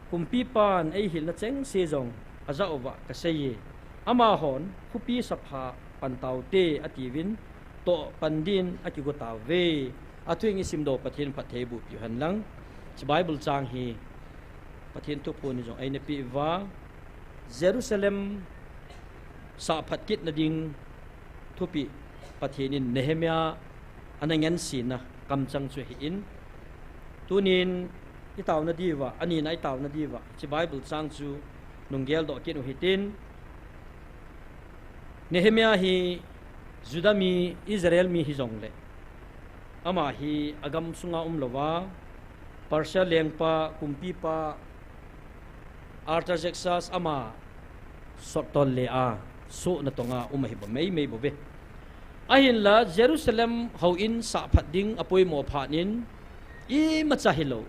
kumpipan eihilna chengse jong ajah uva kaseiye. Amahon khopi sapha pantaute atiuvin, tohpan din akigo tauve. Athu in isimdoh Pathen phattheiboh piu henlang. Hiche Bible chang hi Pathen thuphon in jong einapeh uva, Jerusalem sahphat kitna ding thupeh Pathen in Nehemiah ana ngensenna kamchang chu ahin, tunin itaona diuva, anina itaona diuva, hiche Bible chang chu nunggeldoh kit u hitin, Nehemiah hi Judah mi, Israel mi hijongle, ama hi agam sunga umlouva, Persia lengpa, kumpipa Artaxerxes ama sottol le a, soh natonga um ahi bou meimei bouve. Ahinla Jerusalem houin sahphat ding apoimo phatnin, imacha hilou,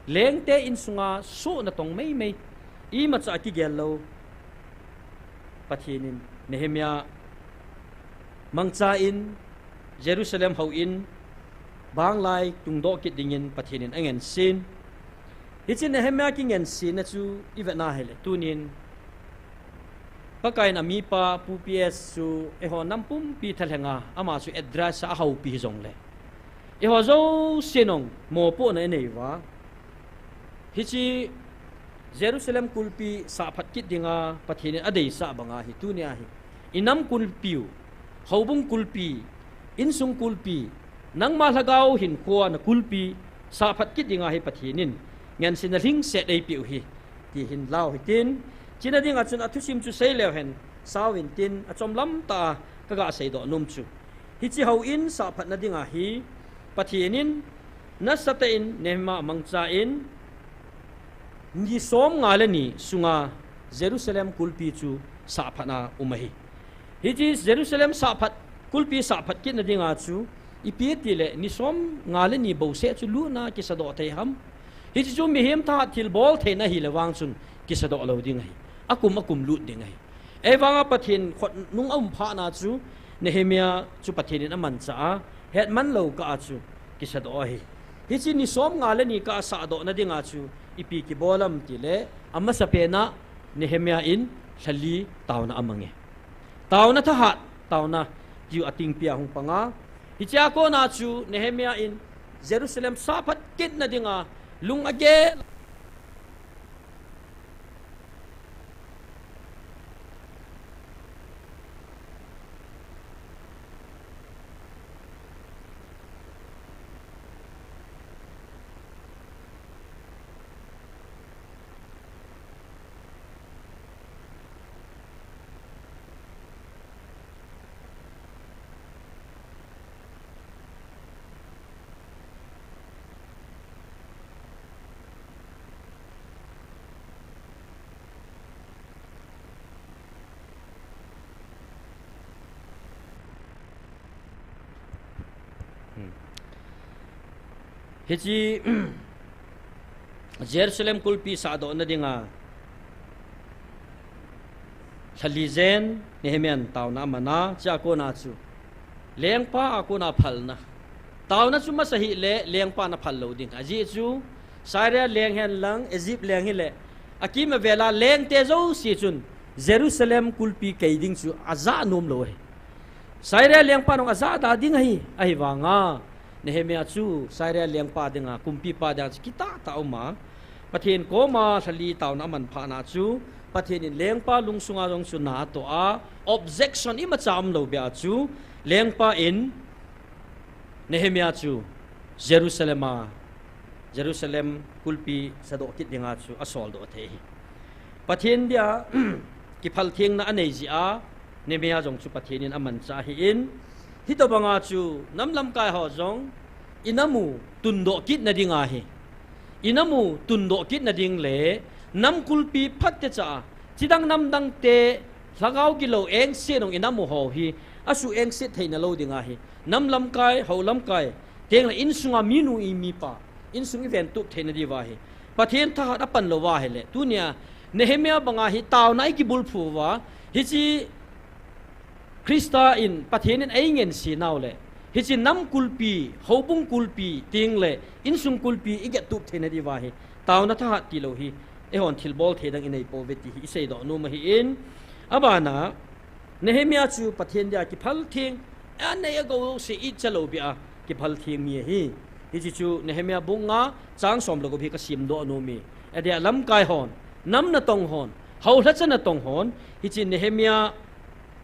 lengte insunga soh natong meimei, imacha akigel lou, Pathen in Nehemiah mangchan Jerusalem houin banglai tungdoh kit dingin Pathen in angensen. Hiche Nehemiah kingensenna chu ivetna hile, tunin Pakaiyin amipa Pu P S chu eiho nam pumpi thalhenga, ama chu address a ahoupi hijongle, eiho jousen jong mopohna inei uva, hiche Jerusalem kulpi sahphat kit dinga Pathen in adeisah banga hi tunia hi, inam kulpiu, houbung kulpi, insung kulpi, nangma lhagao hinkhoa nakulpi sahphat kit dinga hi Pathen in ngensenna lhingset eipeh u ahi, ti hin lau hitin, chuna dinga chun athusim chu seileu hen, sauvin tin, achomlam tah a kaga seidoh nom chu, hiche houin sahphatna dinga hi Pathen in nasatah in Nehemiah mangchan, ni somnga le ni sunga Jerusalem kulpi chu sahphatna um ahi. Hiche Jerusalem sahphat, kulpi sahphat kitna dinga chu, ipi tile ni somnga le ni bouseh chu lutna kisadoh thei ham? Hiche chu mihem thahat thilbol theina ahile vang chun kisadoh lou ding ahi. Akum akum lut ding ahi. Ahivanga Pathen khotnung aum phatna chu, Nehemiah chu Pathen in amanchah a, hetman lou kah a chu kisadoh ahi. Hiche ni somnga le ni kah a sahdohna dinga chu ipi kibol ham tile, amasapena Nehemiah in lhali taona amange. Taona thahat, taona tiu atingpia hung panga. Hichea kona chu Nehemiah in Jerusalem saphat kitna dinga lung agel. Hiche Jerusalem kulpi sahdohna dinga lhali jen Nehemiah in taona amana, chea kona chu lengpa a kona phalna. Taona chu masa hile lengpa na phal lou ding. Ajeh chu Syria leng hen lang, Egypt leng hile, akim avela lengte jouse chun Jerusalem kulpi kai ding chu ajah nom lou ahi. Syria lengpa nung ajah da ding ahi, ahivanga Nehemiah chu Syria lengpa dinga, kumpipa dinga chu kitah tah a uma, Pathen koma lhali taona aman phatna chu, Pathen in lengpa lungsunga jong chu na atoh a, objection imacha umlou bia chu, lengpa in Nehemiah chu Jerusalem a, Jerusalem kulpi sahdoh kit dinga chu asoldoh thei ahi. Pathen dia kiphalthengna anei jeh a, Nehemiah jong chu Pathen in amanchah ahin, hitobanga chu nam lamkai ho jong inam u tundoh kitna dinga hi, inam u tundoh kitna ding le nam kulpi phatechaa, chidang namdangte lhagao gilou engse nung inam u ho hi asuh engset theina lou dinga hi, nam lamkai, hou lamkai, tengle insunga minu i mipa, insung iventup theina diuva hi Pathen thahat apan louva ahile, tunia Nehemiah banga hi taona ikibulphu uva, hiche Christa in, Pathen in eingense nau le, hiche nam kulpi, houbung kulpi, tengle insung kulpi igettup theina diuva hi taona thahat tilou hi eihon thilbol thei dang inei pouve ti hi iseidoh nom ahin. Abana, Nehemiah chu Pathen dia kiphaltheng, anei agou jouse icha lou bia kiphaltheng mi ahi. Hiche chu Nehemiah bung nga chang som le gup hi kasimdoh nom e. Adia lamkai hon, nam natong hon, houlhacha natong hon, hiche Nehemiah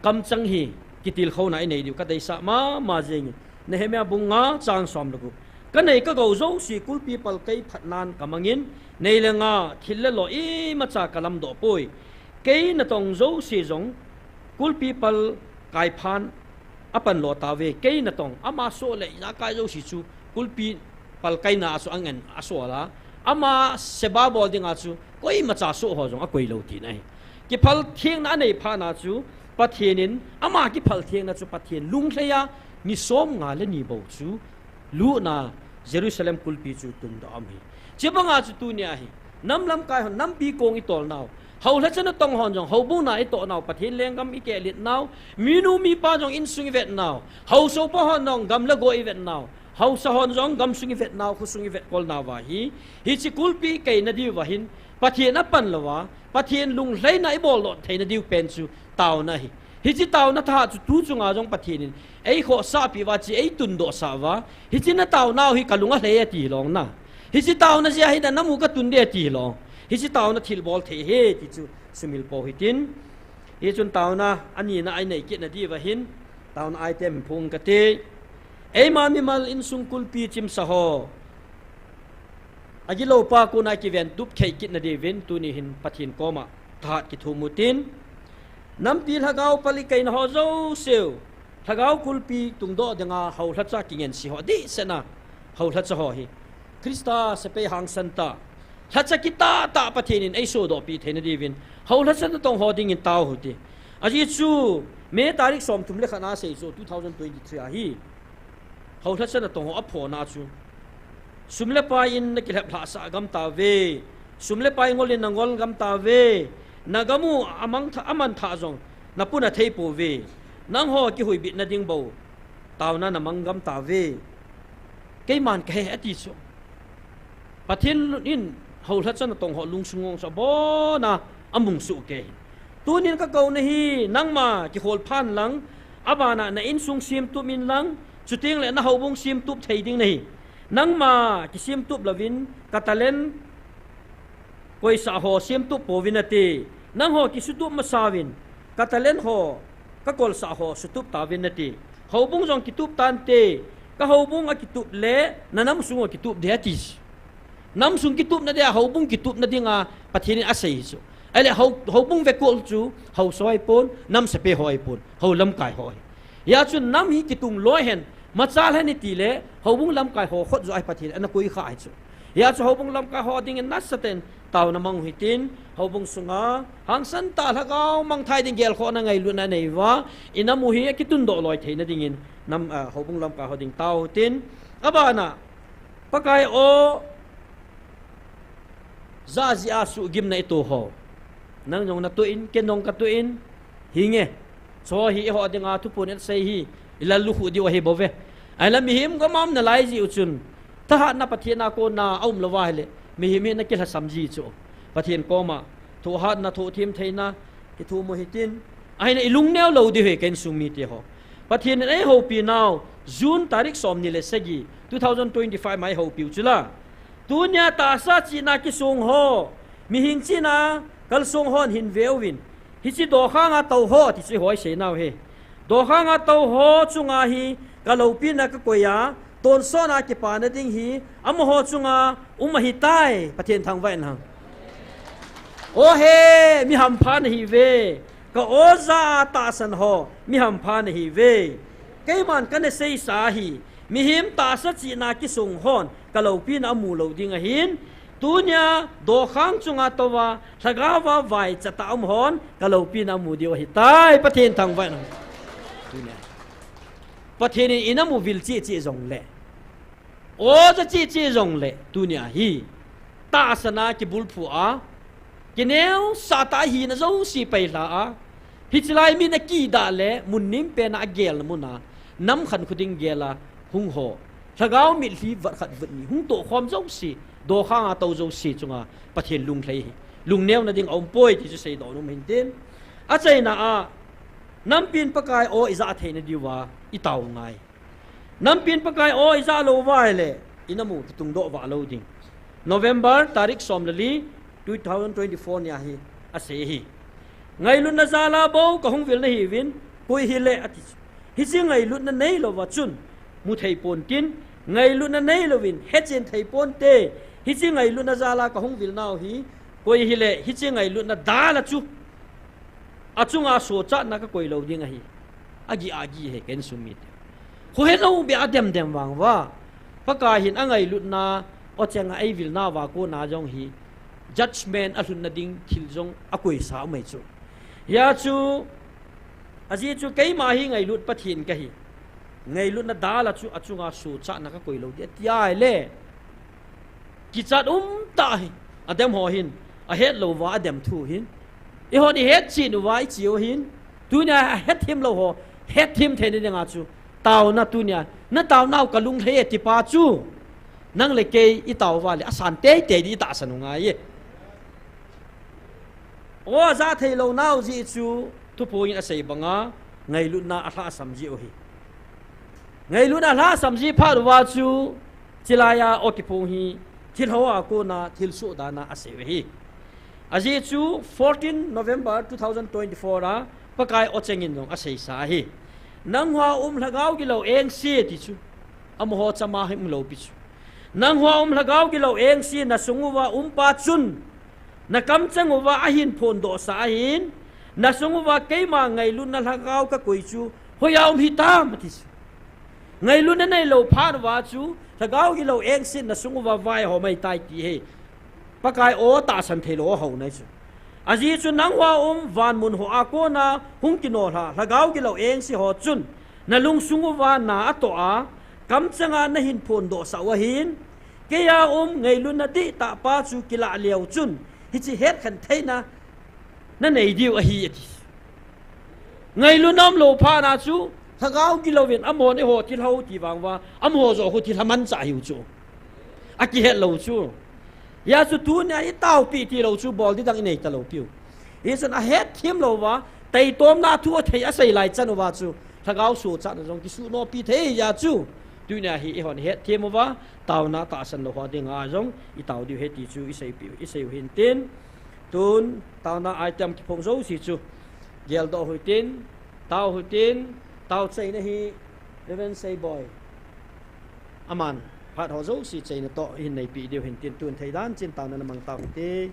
kamchang hi kitilkhouna inei diu kadeisah mama jengin. Nehemiah bung nga chang som le gup. Kanei kagou jouse kulpi pal kai phatnan kamangin, nei le gou, thil le lo imacha kalamdoh poi. Kei natong jouse jong kulpi pal kai phan apan lo tauve. Kei natong, ama soh le ijakai jouse chu kulpi pal kaina a chu angen asol a, ama seba bol dinga chu koimacha soh ho jong akoi lou tina ahi. Kiphalthengna anei phatna chu Pathen in, ama kiphalthengna chu Pathen lunglhaiya ni somnga le ni bou chu lutna Jerusalem kulpi chu tundoh aum ahi. Chubanga chu tunia hi nam lamkai hon nampi kong itol nau, houlhacha natong hon jong houbung na itoh nau, Pathen lenggam ikehlet nau, minu mipa jong insung ivet nau, haosaopa hon jong gam le go ivet nau, haosa hon jong gamsung ivet nau, khosung ivetkol nauva hi, hiche kulpi kaina diuva hin Pathen apan louva, Pathen lunglhaina iboldoh theina diu pen chu taona ahi. Hiche taona thahat chu tu chunga jong Pathen in eikhohsahpi uva, hiche eitundohsah uva, hiche nataonau hi kalung alhai e ati hilou na. Hiche taona jeh a hi nanam u katun ding ati hilou. Hiche taona thilbol thei ahi ti chu sumil pou hitin. Hichun taona anina a inei kitna diuva hin, taona item phung kate. Eima mimal insung kulpi chimsa ho, agiloupa kona kiventup khei kitna diuvin tuni hin Pathen koma thahat kithum utin. Nampi lhagao pal ikaina ho jouseu, lhagao kulpi tungdoh dinga houlhacha kingensea ho, dihsetna houlhacha ho hi Christa sepai hangsan tah, lhacha kitah tah Pathen in eisodohpi theina diuvin houlhacha natong ho dingin tao hite. Ajeh chu May tarik somthum le khat na sei chu two thousand twenty-three ahi. Houlhacha natong ho aphona chu, sum le pai in nakilheplhahsah gam tauve. Sum le pai ngol in nangol gam tauve. Nagam u amang tha, aman tha jong napuna thei pouve. Nangho kihuibitna ding bou taona namang gam tauve. Keiman kahe ati chu. Pathen in houlhacha natong ho lungsung ngong chu abona amung suh kei. Tunin ka kouna hi, nangma kihol phan lang, abana na insung semtup in lang, chuteng le na houbung semtup thei ding nahi. Nangma kisemtup louvin, ka talent koisah ho semtup pouvin nate. Nangho kisutup masauvin, ka talent ho, ka kolsah ho sutup tauvin nate. Houbung jong kitup tante, ka houbung akitup le, na namsung ho kitup ding ati. Namsung kitupna dia, houbung kitupna dinga, Pathen in asei chu. Ahile hou-, houbung vekol chu, haosa ho ahipon, nam sapen ho ahipon, hou lamkai ho ahi. Hijeh chun nam hi kitung loi hen, machal hen iti le, houbung lamkai ho khut joh ahi Pathen in ana koi kha ahi chu. Hijeh chun houbung lamkai ho dingin nasatah in taona mang u hitin, houbung sunga, hangsan tah lhagao mangthah ding gelkhohna ngailutna nei uva, i nam u hi akitundoh loi theina dingin, nam, ah, houbung lamkai ho ding tao u hitin, abana, Pakai o, jahjeh a suhgimna ito ho. Nang jong natoh in, ken jong katoh in, hinge. Chu hi eiho dinga thuphon isei hi, ilallukhuh diu ahi bouve. Ahinla mihem gam a um nalai jeh u chun, thahatna Pathen a kona aum louva ahile, mihem hi ana kilhasam ji chu. Pathen koma, thohhatna, thohthem theina, kithum u hitin, ahinla ilungneo lou diu ahi ka insung mite ho. Pathen in eihoupi nau, June tarik somni le sagi, two thousand twenty-five ma eihoupiu chula. Tunia tahsa chihna kisong ho, mihem chihna kalsong hon hin veuvin. Hiche dokhanga tou ho, ti chu eiho isei nau ahi. Dokhanga tou ho chunga hi, ka loupina ka koi a, tonsot a kipana ding hi, amaho chunga um ahitai, Pathen thangvah in lang. O he, mi hampha nahiuve, ka o jah a tahsan ho, mi hampha nahiuve. Keiman kana seisa hi, mihem tahsa chihna kisong hon, ka loupina amu lou ding ahin, tunia dokhang chunga touva, lhagao a vaicha tah a um hon, ka loupina amu diu ahitai, Pathen thangvah in lang. Tunia. Pathen in i nam u vil cheh cheh jongle, o jah cheh cheh jongle, tunia hi, tahsan a kibulphu a, kineosah tah a hina jouse pailha a, hiche lai min akidah le, mun nempen a agelna mun a, nam khankho ding gel a, hung ho, lhagao mitlhi vat khat vat ni, hung tohkhom jouse, dokhang a tou jouse chunga, Pathen lunglhai hi, lungneona ding aumpoi, ti chu seidoh nom hintin. Achaina a, nampin Pakai o ijah theina diuva, itao ngai. Nampin Pakai o ijah lou uva ahile, i nam u kitungdoh vah lou ding. November tarik som le li, two thousand twenty-four nia hi, asei ahi. Ngailutna jal a bou kahung vil nahiuvin, koi hile ati chu. Hiche ngailutna neilouva chun, mu thei ponte, ngailutna neilouvin, hechen thei ponte, hiche ngailutna jal a kahung vil nau hi, koi hile, hiche ngailutna dal a chu. Achunga sochatna kakoi lou ding ahi. Agih agih ahi ka insung mite. Khohelou beh a demdem vang uva. Pakai hin angailutna, o chenga eivilna uva kona jong hi. Judgment alhunna ding thil jong akoisa um ahi chu. Hijeh chu, ajeh chu keima hi ngailut Pathen kahi. Ngailutna dal a chu achunga sochatna kakoi lou ding ati ahile. Kichat umtah hi, adem ho hin, ahet lou uva adem thu hin. Eihon ihet chen uva iche u hin. Tunia ahet thim lou ho, het thim theina dinga chu. Taona tunia, na taonau kalunglhai e ti pa chu. Nang le kei itao uva le, asan teitei ding itahsan u ngai e. O ajah thei lou nau jeh chu, thuphon in asei banga, ngailutna alhahsam jeh u ahi. Ngailutna alhahsam jeh phat uva chu, chulai a o kiphong hi, thilha a kona, thilsoh dan a asei u ahi. Ajeh chu, fourteen November two thousand twenty-four a, Pakai o cheng in jong aseisa ahi. Nangho a um lhagao gilou engse ti chu, amaho chama hi um lou pi chu. Nangho a um lhagao gilou engse nasung uva um pa chun, Na kamcheng uva ahin phondohsah ahin, nasung uva keima ngailutna lhagao kakoi chu, hoiya um hitam, ati chu. Ngailutna neilou phat uva chu, lhagao gilou engse nasung uva vaihom ahitai ti hi. Pakai o tahsan theilou ho nai chu. Ajeh chu nangho a um vanmun ho a kona hung kinolha, lhagao gilou engse ho chun, nalungsung uva na atoh a, kamchenga nahin phondohsah u ahin, Keiya um ngailutna dihtah pa chu kilah leu chun, hiche hetkhen theina nanei diu ahi, ati. Ngailutna umlou phat na chu, lhagao gilouvin amaho eiho thilha u ti vang uva, amaho joh khu thilha manchah ahiu chu. Akihet lou chu. Hijeh chun tunia itaopi tilou chu, bol ding dang inei talou piu. Hichun ahetthem louva, taitomna thu athei asei lai chan uva chu, lhagao sochatna jong kisunopi thei jeh a chu, tunia hi eihon hetthem uva, taona tahsan lou ho dinga jong itao diu ahi ti chu iseipi, isei u hintin. Tun, taona item kiphong jouse chu, geldoh u hitin, tao u hitin, tao chaina hi, Reverend Seiboi. Aman, phat ho jouse chaina toh, ihin neipi diu hintin tun theidan chin taona namang tao hite.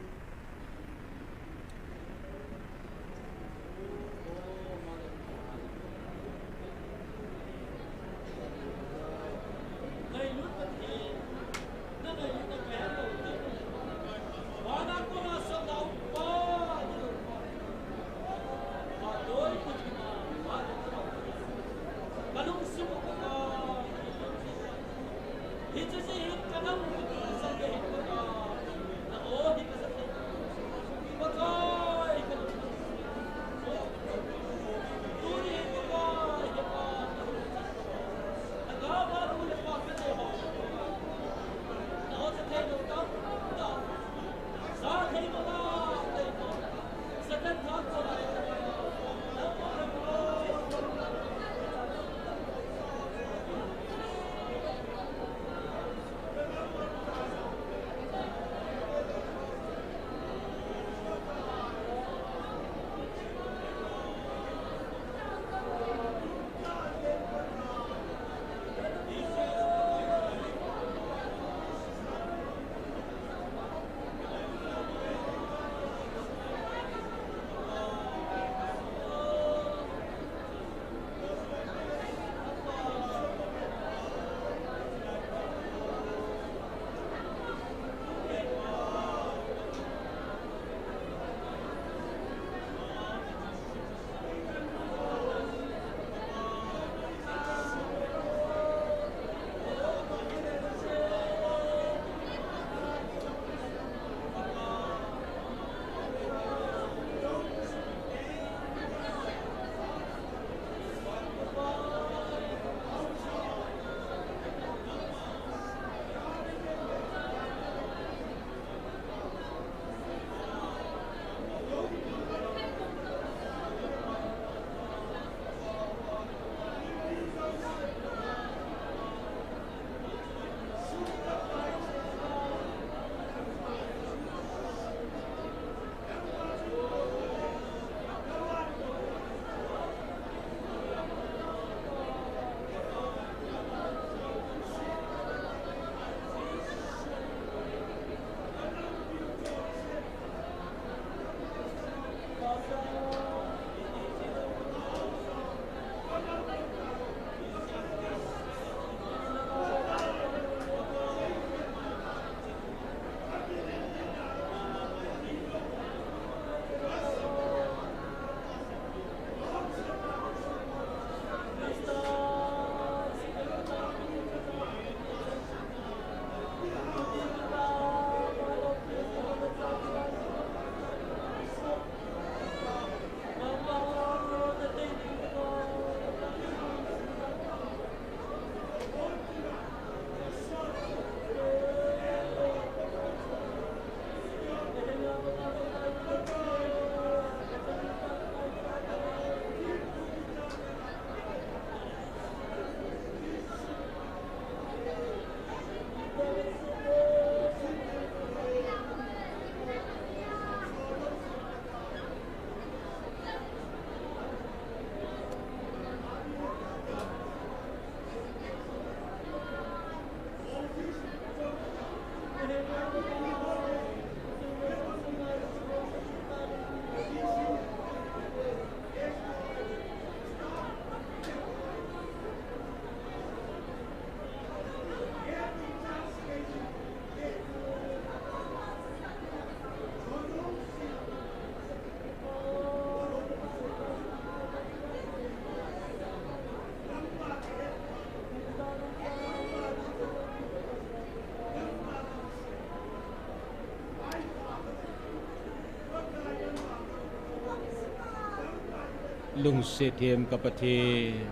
Lungset hem ka Pathen,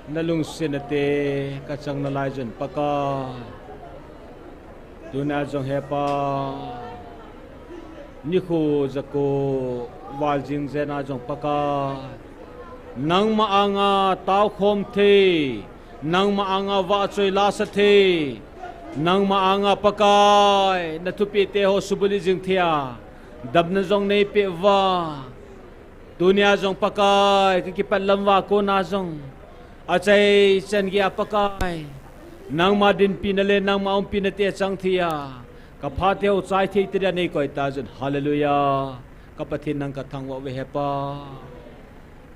na lungsetna te ka chang nalai jong Pakai, tuna jong he Pa, Nikho jako val jing jeng a jong Pakai, nangma anga taokhom thei, nangma anga vahchoi lasa thei, nangma anga Pakai, na thupeh te ho subulhit jing thei a, damna jong neipeh uva. Tunia jong Pakai, ka kipat lam uva kona jong, achai chan geiya Pakai, nangma dinpina le nangma umpina te chang thei a, ka phat te ho chai thei te dia nei koi ta jun. Hallelujah. Ka Pathen nang ka thangvah uve he Pa.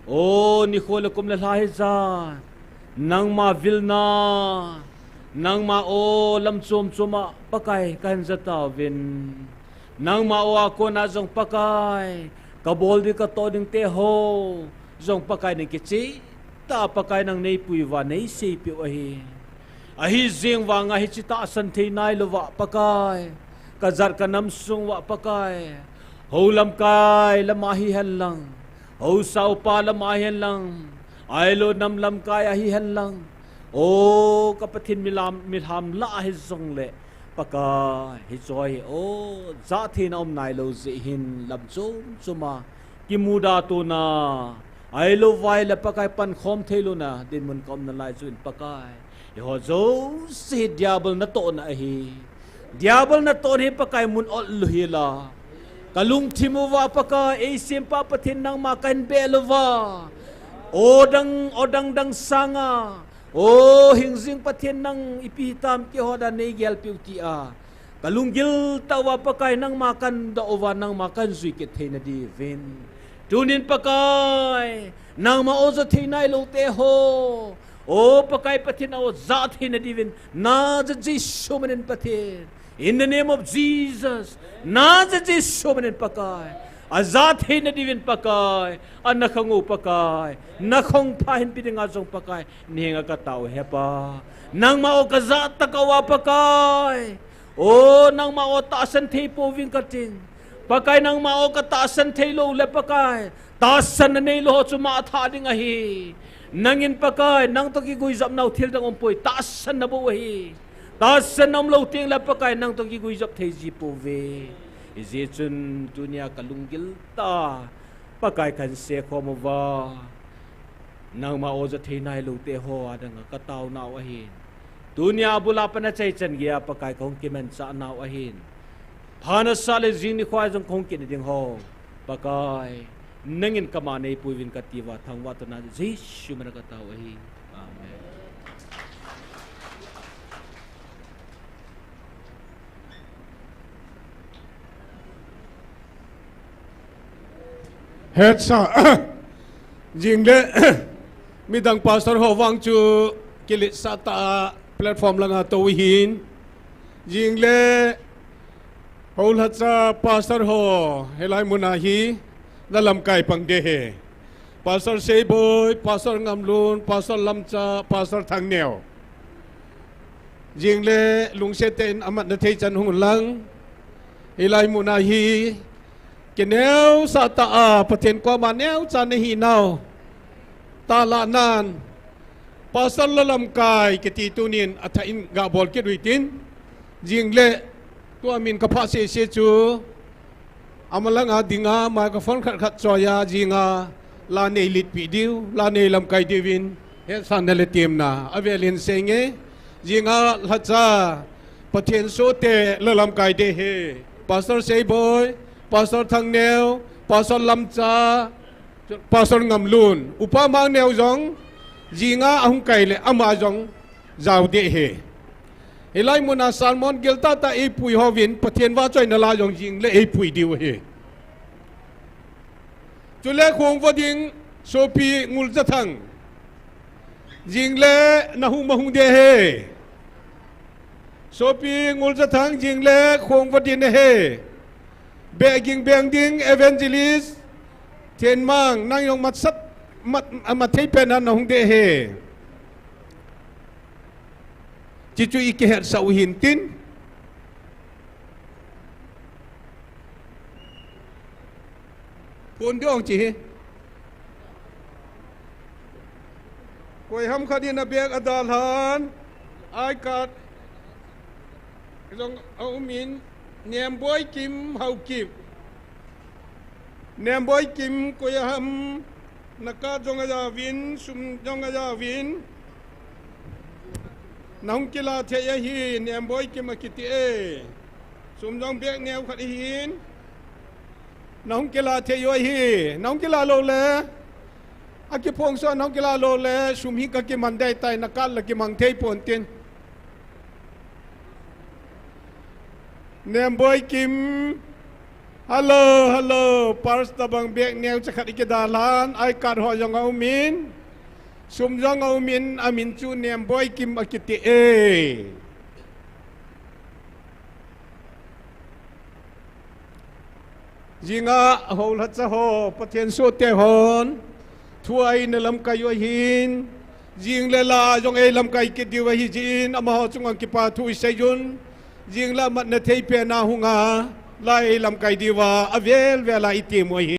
O nikho le kum le lha hijat, nangma vilna, nangma o lam chom chom a Pakai ka hin ja tauvin. Nangma o a kona jong Pakai, ka bol ding ka toh ding te ho jong Pakai nang kicheh tah a Pakai nang neipui uva neiseipeh u ahi. Ahi jeng vanga hiche tahsan thei nailouva Pakai, ka jat ka nam sung uva Pakai, hou lamkai lama hihen lang, haosa upa lama hihen lang, ahilou nam lamkai a hihen lang, o ka Pathen milam, mihem lah a hijongle Pakai, hiche hi o, jahtheina um nailou jeh hin lam chom chom a kimuda tona, ahilou vai le Pakai pankhom theilouna dinmun ka umna lai chu in Pakai, eiho jouse hi Diabol natohna ahi. Diabol natohna hi Pakai mun ot lou hel a, ka lungthim uva Pakai, eisempa Pathen nangma ka hin bel uva, o dang, o dang dang sanga, o hingjing Pathen nang ipi hitam keiho dia nei gelpeh u tia ka lunggil tah uva Pakai nangma ka hin doh uva, nangma ka hin jui kit theina diuvin. Tunin Pakai, nangma o ja thei nailou te ho, o Pakai Pathen a o ja theina diuvin, Nazareth Jesu min in Pathen, in the name of Jesus, Nazareth Jesu min in Pakai, a ja theina diuvin Pakai, ana khang u Pakai, na khongpha hinpe dinga jong Pakai, na henga ka tao u he Pa. Nangma o ka ja tah uva Pakai, o nangma o tahsan thei pouving kating. Pakai nangma o ka tahsan theilou le Pakai, tahsan na neilou ho chu ma tha ding ahi. Nangin Pakai, nang toh kiguijop nau thil dang umpoi, tahsan na bou ahi. Tahsan na umlou tengle Pakai, nang toh kiguijop thei ji pouve. Hijeh chun tunia ka lunggil tah a Pakai ka hin sekhom uva, nangma o ja thei nailou te ho a danga ka taonau ahin. Tunia abul a pat a chaichan geiya Pakai ka hung kimanchah nau ahin. Phat nasah le jing nikho a jong ka hung kit na ding ho Pakai, nangin kama neipuiuvin kati uva thangvah tona Jesu min a ka tao ahi. Amen. Hetsa. Jingle, midang pastor ho vang chu kiletsah tah a platform langa tou ahin. Jingle, houlhacha pastor ho, hilai muna hi, na lamkai pang ding ahi. Pastor Seiboi, Pastor Ngamlun, Pastor Lamcha, Pastor Thangneo. Jingle lungset tah in amat na thei chan hung lang. Hilai muna hi, kineosah tah a, Pathen koma neocha nahi nau. Tah lah nan. Pastor la lamkai kiti tunin athah in gabol kit uhitin. Jingle, tua min ka phah sese chu. Amalanga dinga microphone khat khat choiya jinga la nei litpeh diu, la nei lamkai diuvin, hetsahna le temna avel in seinge. Jinga lhacha Pathen sohte la lamkai ding ahi. Pastor Seiboi, Pastor Thangneo, Pastor Lamcha, Pastor Ngamlun, Upa Mangneo jong, jinga ahung kai le ama jong jao ding ahi. Hilai muna sermon giltah tah eipui hovin, Pathen vahchoina la jong jingle eipui diu ahi. Chule khong vo ding, Sopi Nguljathang. Jingle nahung mahung ding ahi. Sopi Nguljathang jingle khong vo ding ahi. Beh ging beng ding Evangelist Thenmang, nang jong matsat, mat, mat thei pen a nahung ding ahi. Chuchu i kihetsah u hintin. Phone ding ong chi hi. Koi ham khat in a bag adalhan, I card jong aumin, Nemboi Kim Haokip. Nemboi Kim, koi a ham? Na card jong ajaovin, sum jong ajaovin. Nahung kila thei ahi, Nemboi Kim akiti e. Sum jong bag neo khat ahin. Nahung kila thei u ahi, nahung kila lou le. Akiphongso, nahung kila lou le, sum hi kakiman dei tai, na card la kimang thei pontin. Nemboi Kim. Hello, hello. Purse tabang bag neocha khat ikidalhan, I card ho jong aumin. Sum jong aumin, amin chu Nemboi Kim akiti e. Jinga hou lhacha ho, Pathen sohte hon thu a eina lamkai u ahin, jing le la jong eilamkai kit diu ahi jin, amaho chunga kipa thu isei un, jing le amatna thei pen a hunga la eilamkai diuva, avel vel a item u ahi.